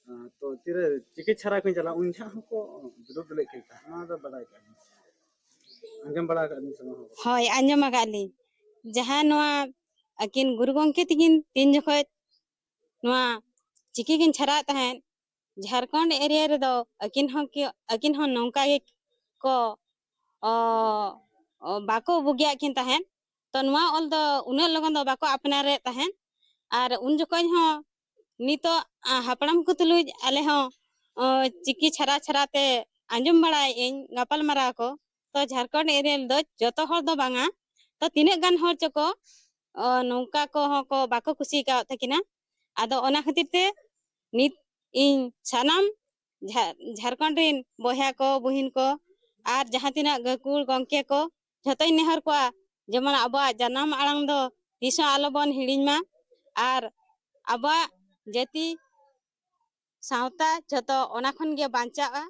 ᱟᱸ, ᱛᱚ ᱛᱤᱨᱮ ᱪᱤᱠᱤ ᱪᱷᱟᱨᱟ ᱠᱤᱱ ᱪᱟᱞᱟᱜᱼᱟ, ᱩᱱ ᱡᱚᱦᱚᱜ ᱦᱚᱸᱠᱚ ᱵᱤᱨᱳᱫ ᱞᱮᱫ ᱠᱤᱱ ᱛᱟᱦᱮᱸᱫ, ᱚᱱᱟ ᱫᱚ ᱵᱟᱰᱟᱭ ᱠᱟᱜ ᱵᱤᱱ ᱥᱮ ᱵᱟᱝ? ᱟᱸᱡᱚᱢ ᱵᱟᱲᱟ ᱟᱠᱟᱫ ᱵᱤᱱ ᱥᱮ ᱵᱟᱝ? ᱦᱳᱭ, ᱟᱸᱡᱚᱢ ᱟᱠᱟᱫ ᱞᱤᱧ᱾ ᱡᱟᱦᱟᱸ ᱱᱚᱣᱟ ᱟᱹᱠᱤᱱ ᱜᱩᱨᱩ ᱜᱚᱢᱠᱮ ᱛᱤᱠᱤᱱ ᱛᱤᱱ ᱡᱚᱠᱷᱚᱡ ᱱᱚᱣᱟ ᱪᱤᱠᱤ ᱠᱤᱱ ᱪᱷᱟᱨᱟᱣᱮᱫ ᱛᱟᱦᱮᱸᱫ, ᱡᱷᱟᱲᱠᱷᱚᱸᱰ ᱮᱨᱤᱭᱟ ᱨᱮᱫᱚ ᱟᱹᱠᱤᱱ ᱦᱚᱸ ᱠᱤ-, ᱟᱹᱠᱤᱱ ᱦᱚᱸ ᱱᱚᱝᱠᱟ ᱜᱮ ᱠᱚ, ᱚ, ᱚ, ᱵᱟᱠᱚ ᱵᱩᱜᱤᱭᱟᱜ ᱠᱤᱱ ᱛᱟᱦᱮᱸᱫ᱾ ᱛᱚ ᱱᱚᱣᱟ ᱚᱞ ᱫᱚ ᱩᱱᱟᱹᱜ ᱞᱚᱜᱚᱱ ᱫᱚ ᱵᱟᱠᱚ ᱟᱯᱱᱟᱨᱮᱫ ᱛᱟᱦᱮᱸᱫ᱾ ᱟᱨ ᱩᱱ ᱡᱚᱠᱷᱚᱱ ᱦᱚᱸ ᱱᱤᱛᱚᱜ, ᱟ, ᱦᱟᱯᱲᱟᱢ ᱠᱚ ᱛᱩᱞᱩᱡ ᱟᱞᱮ ᱦᱚᱸ, ᱚ, ᱪᱤᱠᱤ ᱪᱷᱟᱨᱟ ᱪᱷᱟᱨᱟ ᱛᱮ ᱟᱸᱡᱚᱢ ᱵᱟᱲᱟᱭᱮᱫ ᱟᱹᱧ ᱜᱟᱯᱟᱞ ᱢᱟᱨᱟᱣ ᱠᱚ᱾ ᱛᱚ ᱡᱷᱟᱲᱠᱷᱚᱸᱰ ᱮᱨᱤᱭᱟ ᱨᱮᱫᱚ ᱡᱚᱛᱚ ᱦᱚᱲ ᱫᱚ ᱵᱟᱝᱟ, ᱛᱚ ᱛᱤᱱᱟᱹᱜ ᱜᱟᱱ ᱦᱚᱲ ᱪᱚᱠᱚ ᱚ, ᱱᱚᱝᱠᱟ ᱠᱚᱦᱚᱸ ᱠᱚ ᱵᱟᱠᱚ ᱠᱩᱥᱤ ᱠᱟᱣᱟᱫ ᱛᱟᱹᱠᱤᱱᱟ᱾ ᱟᱫᱚ ᱚᱱᱟ ᱠᱷᱟᱹᱛᱤᱨ ᱛᱮ ᱱᱤᱛ ᱤᱧ ᱥᱟᱱᱟᱢ ᱡᱷᱟ- ᱡᱷᱟᱲᱠᱷᱚᱸᱰ ᱨᱤᱱ ᱵᱚᱭᱦᱟ ᱠᱚ, ᱵᱩᱦᱤᱱ ᱠᱚ ᱟᱨ ᱡᱟᱦᱟᱸ ᱛᱤᱱᱟᱹᱜ ᱜᱟᱹᱠᱷᱩᱲ ᱜᱚᱢᱠᱮ ᱠᱚ, ᱡᱷᱚᱛᱚᱧ ᱱᱮᱦᱚᱨ ᱠᱚᱣᱟ, ᱡᱮᱢᱚᱱ ᱟᱵᱚᱣᱟᱜ ᱡᱟᱱᱟᱢ ᱟᱲᱟᱝ ᱫᱚ ᱛᱤᱥ ᱦᱚᱸ ᱟᱞᱚ ᱵᱚᱱ ᱦᱤᱲᱤᱧ ᱢᱟ᱾ ᱟᱨ ᱟᱵᱚᱣᱟᱜ ᱡᱟᱹᱛᱤ ᱥᱟᱶᱛᱟ ᱡᱷᱚᱛᱚ ᱚᱱᱟ ᱠᱷᱚᱱ ᱜᱮ ᱵᱟᱧᱪᱟᱜᱼᱟ᱾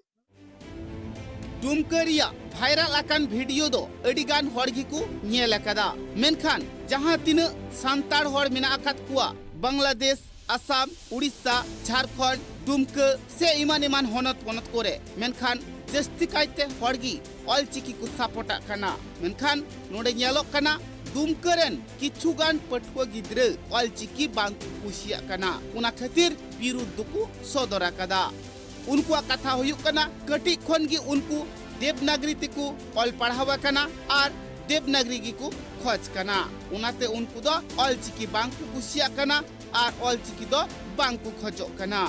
ᱰᱩᱢᱠᱟᱹ ᱨᱮᱭᱟᱜ ᱵᱷᱟᱭᱨᱟᱞ ᱟᱠᱟᱱ ᱵᱷᱤᱰᱤᱭᱳ ᱫᱚ ᱟᱹᱰᱤ ᱜᱟᱱ ᱦᱚᱲ ᱜᱮᱠᱚ ᱧᱮᱞ ᱟᱠᱟᱫᱟ᱾ ᱢᱮᱱᱠᱷᱟᱱ ᱡᱟᱦᱟᱸ ᱛᱤᱱᱟᱹᱜ ᱥᱟᱱᱛᱟᱲ ᱦᱚᱲ ᱢᱮᱱᱟᱜ ᱟᱠᱟᱫ ᱠᱚᱣᱟ ᱵᱟᱝᱞᱟᱫᱮᱥ, ᱟᱥᱟᱢ, ᱩᱲᱤᱥᱥᱟ, ᱡᱷᱟᱲᱠᱷᱚᱸᱰ, ᱰᱩᱢᱠᱟᱹ ᱥᱮ ᱮᱢᱟᱱ ᱮᱢᱟᱱ ᱦᱚᱱᱚᱛ ᱯᱚᱱᱚᱛ ᱠᱚᱨᱮ, ᱢᱮᱱᱠᱷᱟᱱ ᱡᱟᱹᱥᱛᱤ ᱠᱟᱭᱛᱮ ᱦᱚᱲ ᱜᱮ ᱚᱞᱪᱤᱠᱤ ᱠᱚ ᱥᱟᱯᱚᱴᱟᱜ ᱠᱟᱱᱟ᱾ ᱢᱮᱱᱠᱷᱟᱱ ᱱᱚᱰᱮ ᱧᱮᱞᱚᱜ ᱠᱟᱱᱟ ᱰᱩᱢᱠᱟᱹ ᱨᱮᱱ ᱠᱤᱪᱷᱩ ᱜᱟᱱ ᱯᱟᱹᱴᱷᱩᱣᱟᱹ ᱜᱤᱫᱽᱨᱟᱹ ᱚᱞᱪᱤᱠᱤ ᱵᱟᱝ ᱠᱚ ᱠᱩᱥᱤᱭᱟᱜ ᱠᱟᱱᱟ, ᱚᱱᱟ ᱠᱷᱟᱹᱛᱤᱨ ᱵᱤᱨᱩᱫᱷ ᱫᱚᱠᱚ ᱥᱚᱫᱚᱨ ᱟᱠᱟᱫᱟ᱾ ᱩᱱᱠᱩᱣᱟᱜ ᱠᱟᱛᱷᱟ ᱦᱩᱭᱩᱜ ᱠᱟᱱᱟ, ᱠᱟᱹᱴᱤᱡ ᱠᱷᱚᱱ ᱜᱮ ᱩᱱᱠᱩ ᱫᱮᱵᱽᱱᱟᱜᱽᱨᱤ ᱛᱮᱠᱚ ᱚᱞ ᱯᱟᱲᱦᱟᱣ ᱟᱠᱟᱱᱟ ᱟᱨ ᱫᱮᱵᱽᱱᱟᱜᱽᱨᱤ ᱜᱮᱠᱚ ᱠᱷᱚᱡᱽ ᱠᱟᱱᱟ᱾ ᱚᱱᱟᱛᱮ ᱩᱱᱠᱩ ᱫᱚ ᱚᱞᱪᱤᱠᱤ ᱵᱟᱝ ᱠᱚ ᱠᱩᱥᱤᱭᱟᱜ ᱠᱟᱱᱟ ᱟᱨ ᱚᱞᱪᱤᱠᱤ ᱫᱚ ᱵᱟᱝ ᱠᱚ ᱠᱷᱚᱡᱚᱜ ᱠᱟᱱᱟ᱾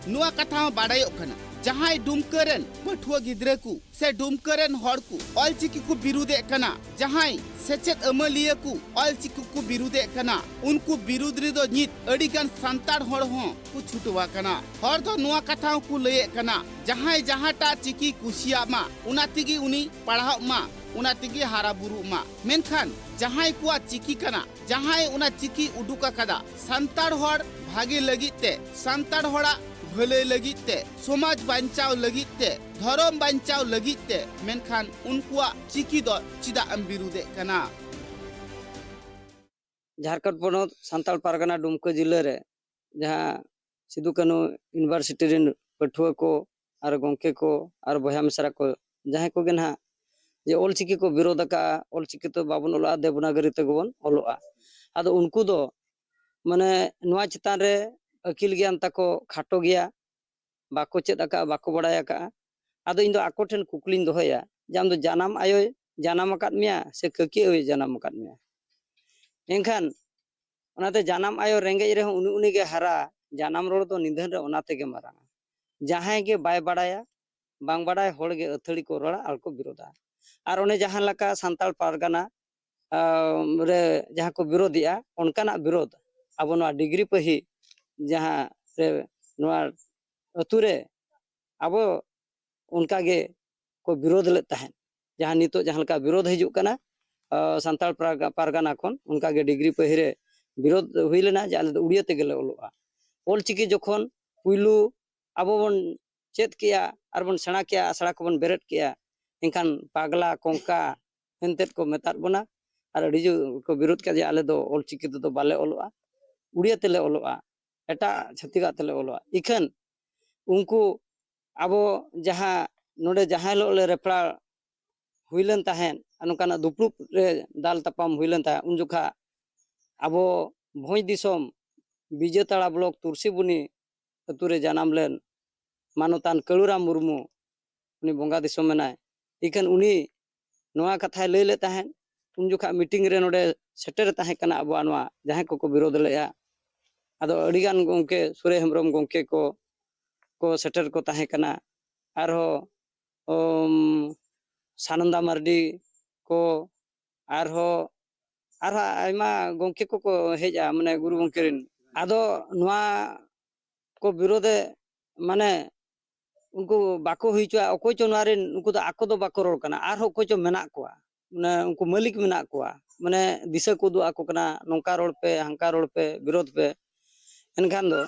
ᱱᱚᱣᱟ ᱠᱟᱛᱷᱟ ᱦᱚᱸ ᱵᱟᱰᱟᱭᱚᱜ ᱠᱟᱱᱟ, ᱡᱟᱦᱟᱸᱭ ᱰᱩᱢᱠᱟᱹ ᱨᱮᱱ ᱯᱟᱹᱴᱷᱩᱣᱟᱹ ᱜᱤᱫᱽᱨᱟᱹ ᱠᱚ ᱥᱮ ᱰᱩᱢᱠᱟᱹ ᱨᱮᱱ ᱦᱚᱲ ᱠᱚ ᱚᱞᱪᱤᱠᱤ ᱠᱚ ᱵᱤᱨᱩᱫᱷᱮᱫ ᱠᱟᱱᱟ, ᱡᱟᱦᱟᱸᱭ ᱥᱮᱪᱮᱫ ᱟᱹᱢᱟᱹᱞᱤᱭᱟᱹ ᱠᱚ ᱚᱞᱪᱤᱠᱤ ᱠᱚ ᱵᱤᱨᱩᱫᱷᱮᱫ ᱠᱟᱱᱟ, ᱩᱱᱠᱩ ᱵᱤᱨᱩᱫᱷ ᱨᱮᱫᱚ ᱱᱤᱛ ᱟᱹᱰᱤ ᱜᱟᱱ ᱥᱟᱱᱛᱟᱲ ᱦᱚᱲ ᱦᱚᱸ ᱠᱚ ᱪᱷᱩᱴᱟᱹᱣ ᱟᱠᱟᱱᱟ᱾ ᱦᱚᱲ ᱫᱚ ᱱᱚᱣᱟ ᱠᱟᱛᱷᱟ ᱦᱚᱸᱠᱚ ᱞᱟᱹᱭᱮᱫ ᱠᱟᱱᱟ, ᱡᱟᱦᱟᱸᱭ ᱡᱟᱦᱟᱸᱴᱟᱜ ᱪᱤᱠᱤ ᱠᱩᱥᱤᱭᱟᱜ ᱢᱟ, ᱚᱱᱟ ᱛᱮᱜᱮ ᱩᱱᱤ ᱯᱟᱲᱦᱟᱜ ᱢᱟ, ᱚᱱᱟ ᱛᱮᱜᱮ ᱦᱟᱨᱟ ᱵᱩᱨᱩᱜ ᱢᱟ᱾ ᱢᱮᱱᱠᱷᱟᱱ ᱡᱟᱦᱟᱸᱭ ᱠᱚᱣᱟᱜ ᱪᱤᱠᱤ ᱠᱟᱱᱟ, ᱡᱟᱦᱟᱸᱭ ᱚᱱᱟ ᱪᱤᱠᱤ ᱩᱰᱩᱠ ᱟᱠᱟᱫᱟ ᱥᱟᱱᱛᱟᱲ ᱦᱚᱲ ᱵᱷᱟᱜᱮ ᱞᱟᱹᱜᱤᱫ ᱛᱮ, ᱥᱟᱱᱛᱟᱲ ᱦᱚᱲᱟᱜ ᱵᱷᱟᱹᱞᱟᱹᱭ ᱞᱟᱹᱜᱤᱫ ᱛᱮ, ᱥᱚᱢᱟᱡᱽ ᱵᱟᱧᱪᱟᱣ ᱞᱟᱹᱜᱤᱫ ᱛᱮ, ᱫᱷᱚᱨᱚᱢ ᱵᱟᱧᱪᱟᱣ ᱞᱟᱹᱜᱤᱫ ᱛᱮ, ᱢᱮᱱᱠᱷᱟᱱ ᱩᱱᱠᱩᱣᱟᱜ ᱪᱤᱠᱤ ᱫᱚ ᱪᱮᱫᱟᱜ ᱮᱢ ᱵᱤᱨᱩᱫᱷᱮᱫ ᱠᱟᱱᱟ? ᱡᱷᱟᱲᱠᱷᱚᱸᱰ ᱯᱚᱱᱚᱛ ᱥᱟᱱᱛᱟᱲ ᱯᱟᱨᱜᱟᱱᱟ ᱰᱩᱢᱠᱟᱹ ᱡᱤᱞᱟᱹ ᱨᱮ ᱡᱟᱦᱟᱸ ᱥᱤᱫᱩ ᱠᱟᱹᱱᱦᱩ ᱤᱭᱩᱱᱤᱵᱷᱟᱨᱥᱤᱴᱤ ᱨᱮᱱ ᱯᱟᱹᱴᱷᱩᱣᱟᱹ ᱠᱚ ᱟᱨ ᱜᱚᱢᱠᱮ ᱠᱚ ᱟᱨ ᱵᱚᱭᱦᱟ ᱢᱤᱥᱨᱟ ᱠᱚ ᱡᱟᱦᱟᱸᱭ ᱠᱚᱜᱮ ᱱᱟᱦᱟᱜ ᱡᱮ ᱚᱞᱪᱤᱠᱤ ᱠᱚ ᱵᱤᱨᱳᱫᱷ ᱟᱠᱟᱫᱼᱟ, ᱚᱞᱪᱤᱠᱤ ᱛᱮ ᱵᱟᱵᱚᱱ ᱚᱞᱚᱜᱼᱟ, ᱫᱮᱵᱽᱱᱟᱜᱚᱨᱤ ᱛᱮᱜᱮ ᱵᱚᱱ ᱚᱞᱚᱜᱼᱟ᱾ ᱟᱫᱚ ᱩᱱᱠᱩ ᱫᱚ ᱢᱟᱱᱮ ᱱᱚᱣᱟ ᱪᱮᱛᱟᱱ ᱨᱮ ᱟᱹᱠᱤᱞ ᱜᱮᱭᱟᱱ ᱛᱟᱠᱚ ᱠᱷᱟᱴᱚ ᱜᱮᱭᱟ, ᱵᱟᱠᱚ ᱪᱮᱫ ᱟᱠᱟᱫᱼᱟ, ᱵᱟᱠᱚ ᱵᱟᱲᱟᱭ ᱟᱠᱟᱫᱼᱟ᱾ ᱟᱫᱚ ᱤᱧ ᱫᱚ ᱟᱠᱚ ᱴᱷᱮᱱ ᱠᱩᱠᱞᱤᱧ ᱫᱚᱦᱚᱭᱟ ᱡᱮ ᱟᱢ ᱫᱚ ᱡᱟᱱᱟᱢ ᱟᱭᱳᱭ ᱡᱟᱱᱟᱢ ᱟᱠᱟᱫ ᱢᱮᱭᱟ ᱥᱮ ᱠᱟᱹᱠᱤ ᱟᱭᱳᱭ ᱡᱟᱱᱟᱢ ᱟᱠᱟᱫ ᱢᱮᱭᱟ? ᱮᱱᱠᱷᱟᱱ ᱚᱱᱟᱛᱮ ᱡᱟᱱᱟᱢ ᱟᱭᱳ ᱨᱮᱸᱜᱮᱡ ᱨᱮᱦᱚᱸ ᱩᱱᱤ ᱩᱱᱤ ᱜᱮ ᱦᱟᱨᱟ, ᱡᱟᱱᱟᱢ ᱨᱚᱲ ᱫᱚ ᱱᱤᱫᱷᱟᱹᱱ ᱨᱮ ᱚᱱᱟ ᱛᱮᱜᱮ ᱢᱟᱨᱟᱝᱟ᱾ ᱡᱟᱦᱟᱸᱭ ᱜᱮ ᱵᱟᱭ ᱵᱟᱲᱟᱭᱟ, ᱵᱟᱝ ᱵᱟᱲᱟᱭ ᱦᱚᱲ ᱜᱮ ᱟᱹᱛᱷᱟᱹᱲᱤ ᱠᱚ ᱨᱚᱲᱟ ᱟᱨ ᱠᱚ ᱵᱤᱨᱳᱫᱟ᱾ ᱟᱨ ᱚᱱᱮ ᱡᱟᱦᱟᱸ ᱞᱮᱠᱟ ᱥᱟᱱᱛᱟᱲ ᱯᱟᱨᱜᱟᱱᱟ ᱟᱢ, ᱨᱮ ᱡᱟᱦᱟᱸ ᱠᱚ ᱵᱤᱨᱳᱫᱮᱜᱼᱟ, ᱚᱱᱠᱟᱱᱟᱜ ᱵᱤᱨᱳᱫ ᱟᱵᱚ ᱱᱚᱣᱟ ᱰᱤᱜᱽᱨᱤ ᱯᱟᱹᱦᱤ ᱡᱟᱦᱟᱸ ᱨᱮ ᱱᱚᱣᱟ ᱟᱹᱛᱩ ᱨᱮ ᱟᱵᱚ ᱚᱱᱠᱟ ᱜᱮ ᱠᱚ ᱵᱤᱨᱳᱫ ᱞᱮᱫ ᱛᱟᱦᱮᱸᱫ᱾ ᱡᱟᱦᱟᱸ ᱱᱤᱛᱚᱜ ᱡᱟᱦᱟᱸ ᱞᱮᱠᱟ ᱵᱤᱨᱳᱫ ᱦᱤᱡᱩᱜ ᱠᱟᱱᱟ, ᱟᱸ, ᱥᱟᱱᱛᱟᱲ ᱯᱟᱨᱜᱟ-, ᱯᱟᱨᱜᱟᱱᱟ ᱠᱷᱚᱱ, ᱚᱱᱠᱟ ᱜᱮ ᱰᱤᱜᱽᱨᱤ ᱯᱟᱹᱦᱤ ᱨᱮ ᱵᱤᱨᱳᱫ ᱦᱩᱭ ᱞᱮᱱᱟ ᱡᱮ ᱟᱞᱮ ᱫᱚ ᱩᱲᱤᱭᱟᱹ ᱛᱮᱜᱮ ᱞᱮ ᱚᱞᱚᱜᱼᱟ᱾ ᱚᱞᱪᱤᱠᱤ ᱡᱚᱠᱷᱚᱱ ᱯᱩᱭᱞᱩ ᱟᱵᱚ ᱵᱚᱱ ᱪᱮᱫ ᱠᱮᱜᱼᱟ ᱟᱨ ᱵᱚᱱ ᱥᱮᱬᱟ ᱠᱮᱜᱼᱟ, ᱟᱥᱲᱟ ᱠᱚᱵᱚᱱ ᱵᱮᱨᱮᱫ ᱠᱮᱜᱼᱟ, ᱮᱱᱠᱷᱟᱱ ᱯᱟᱜᱽᱞᱟ, ᱠᱚᱝᱠᱟ ᱮᱱᱛᱮᱫ ᱠᱚ ᱢᱮᱛᱟᱫ ᱵᱚᱱᱟ᱾ ᱟᱨ ᱟᱹᱰᱤ ᱡᱳᱨ ᱠᱚ ᱵᱤᱨᱳᱫ ᱠᱮᱫᱟ ᱡᱮ ᱟᱞᱮ ᱫᱚ ᱚᱞᱪᱤᱠᱤ ᱛᱮᱫᱚ ᱵᱟᱞᱮ ᱚᱞᱚᱜᱼᱟ, ᱩᱲᱤᱭᱟᱹ ᱛᱮᱞᱮ ᱚᱞᱚᱜᱼᱟ, ᱮᱴᱟᱜ ᱪᱷᱟᱹᱛᱤᱠᱟᱜ ᱛᱮᱞᱮ ᱚᱞᱚᱜᱼᱟ᱾ ᱤᱠᱷᱟᱹᱱ ᱩᱱᱠᱩ ᱟᱵᱚ ᱡᱟᱦᱟᱸ ᱱᱚᱰᱮ ᱡᱟᱦᱟᱸ ᱦᱤᱞᱳᱜ ᱞᱮ ᱨᱮᱯᱲᱟ ᱦᱩᱭ ᱞᱮᱱ ᱛᱟᱦᱮᱸᱫ, ᱟᱨ ᱱᱚᱝᱠᱟᱱᱟᱜ ᱫᱩᱯᱲᱩᱵ ᱨᱮ ᱫᱟᱞ ᱛᱟᱯᱟᱢ ᱦᱩᱭ ᱞᱮᱱ ᱛᱟᱦᱮᱸᱫ, ᱩᱱ ᱡᱚᱠᱷᱟ ᱟᱵᱚ ᱵᱷᱚᱸᱡᱽ ᱫᱤᱥᱚᱢ ᱵᱤᱡᱮᱛᱟᱲᱟ ᱵᱞᱚᱠ ᱛᱩᱨᱥᱤᱵᱩᱱᱤ ᱟᱹᱛᱩ ᱨᱮ ᱡᱟᱱᱟᱢ ᱞᱮᱱ ᱢᱟᱱᱚᱛᱟᱱ ᱠᱟᱹᱞᱩᱨᱟᱢ ᱢᱩᱨᱢᱩ, ᱩᱱᱤ ᱵᱚᱸᱜᱟ ᱫᱤᱥᱚᱢ ᱮᱱᱟᱭ᱾ ᱤᱠᱷᱟᱹᱱ ᱩᱱᱤ ᱱᱚᱣᱟ ᱠᱟᱛᱷᱟᱭ ᱞᱟᱹᱭ ᱞᱮᱫ ᱛᱟᱦᱮᱸᱫ, ᱩᱱ ᱡᱚᱠᱷᱟ ᱢᱤᱴᱤᱝ ᱨᱮ ᱱᱚᱰᱮ ᱥᱮᱴᱮᱨ ᱛᱟᱦᱮᱸ ᱠᱟᱱᱟ ᱟᱵᱚᱣᱟᱜ ᱱᱚᱣᱟ ᱡᱟᱦᱟᱸᱭ ᱠᱚᱠᱚ ᱵᱤᱨᱳᱫ ᱞᱮᱫᱼᱟ᱾ ᱟᱫᱚ ᱟᱹᱰᱤᱜᱟᱱ ᱜᱚᱢᱠᱮ, ᱥᱩᱨᱮ ᱦᱮᱢᱵᱨᱚᱢ ᱜᱚᱢᱠᱮ ᱠᱚ, ᱠᱚ ᱥᱮᱴᱮᱨ ᱠᱚ ᱛᱟᱦᱮᱸ ᱠᱟᱱᱟ, ᱟᱨᱦᱚᱸ ᱩᱢ, ᱥᱟᱱᱚᱱᱫᱟ ᱢᱟᱨᱰᱤ ᱠᱚ, ᱟᱨᱦᱚᱸ ᱟᱨᱦᱚᱸ ᱟᱭᱢᱟ ᱜᱚᱢᱠᱮ ᱠᱚᱠᱚ ᱦᱮᱡᱼᱟ, ᱢᱟᱱᱮ ᱜᱩᱨᱩ ᱜᱚᱢᱠᱮ ᱨᱮᱱ᱾ ᱟᱫᱚ ᱱᱚᱣᱟ ᱠᱚ ᱵᱤᱨᱳᱫᱷᱮ, ᱢᱟᱱᱮ ᱩᱱᱠᱩ ᱵᱟᱠᱚ ᱦᱩᱭ ᱦᱚᱪᱚᱣᱟ, ᱚᱠᱚᱭ ᱪᱚ ᱱᱚᱣᱟ ᱨᱮᱱ, ᱩᱱᱠᱩ ᱫᱚ ᱟᱠᱚ ᱫᱚ ᱵᱟᱠᱚ ᱨᱚᱲ ᱠᱟᱱᱟ, ᱟᱨᱦᱚᱸ ᱚᱠᱚᱭ ᱪᱚ ᱢᱮᱱᱟᱜ ᱠᱚᱣᱟ, ᱢᱟᱱᱮ ᱩᱱᱠᱩ ᱢᱟᱹᱞᱤᱠ ᱢᱮᱱᱟᱜ ᱠᱚᱣᱟ, ᱢᱟᱱᱮ ᱫᱤᱥᱟᱹ ᱠᱚ ᱩᱫᱩᱜ ᱟᱠᱚ ᱠᱟᱱᱟ, ᱱᱚᱝᱠᱟ ᱨᱚᱲ ᱯᱮ, ᱦᱟᱝᱠᱟ ᱨᱚᱲ ᱯᱮ, ᱵᱤᱨᱳᱫᱷ ᱯᱮ, ᱮᱱᱠᱷᱟᱱ ᱫᱚ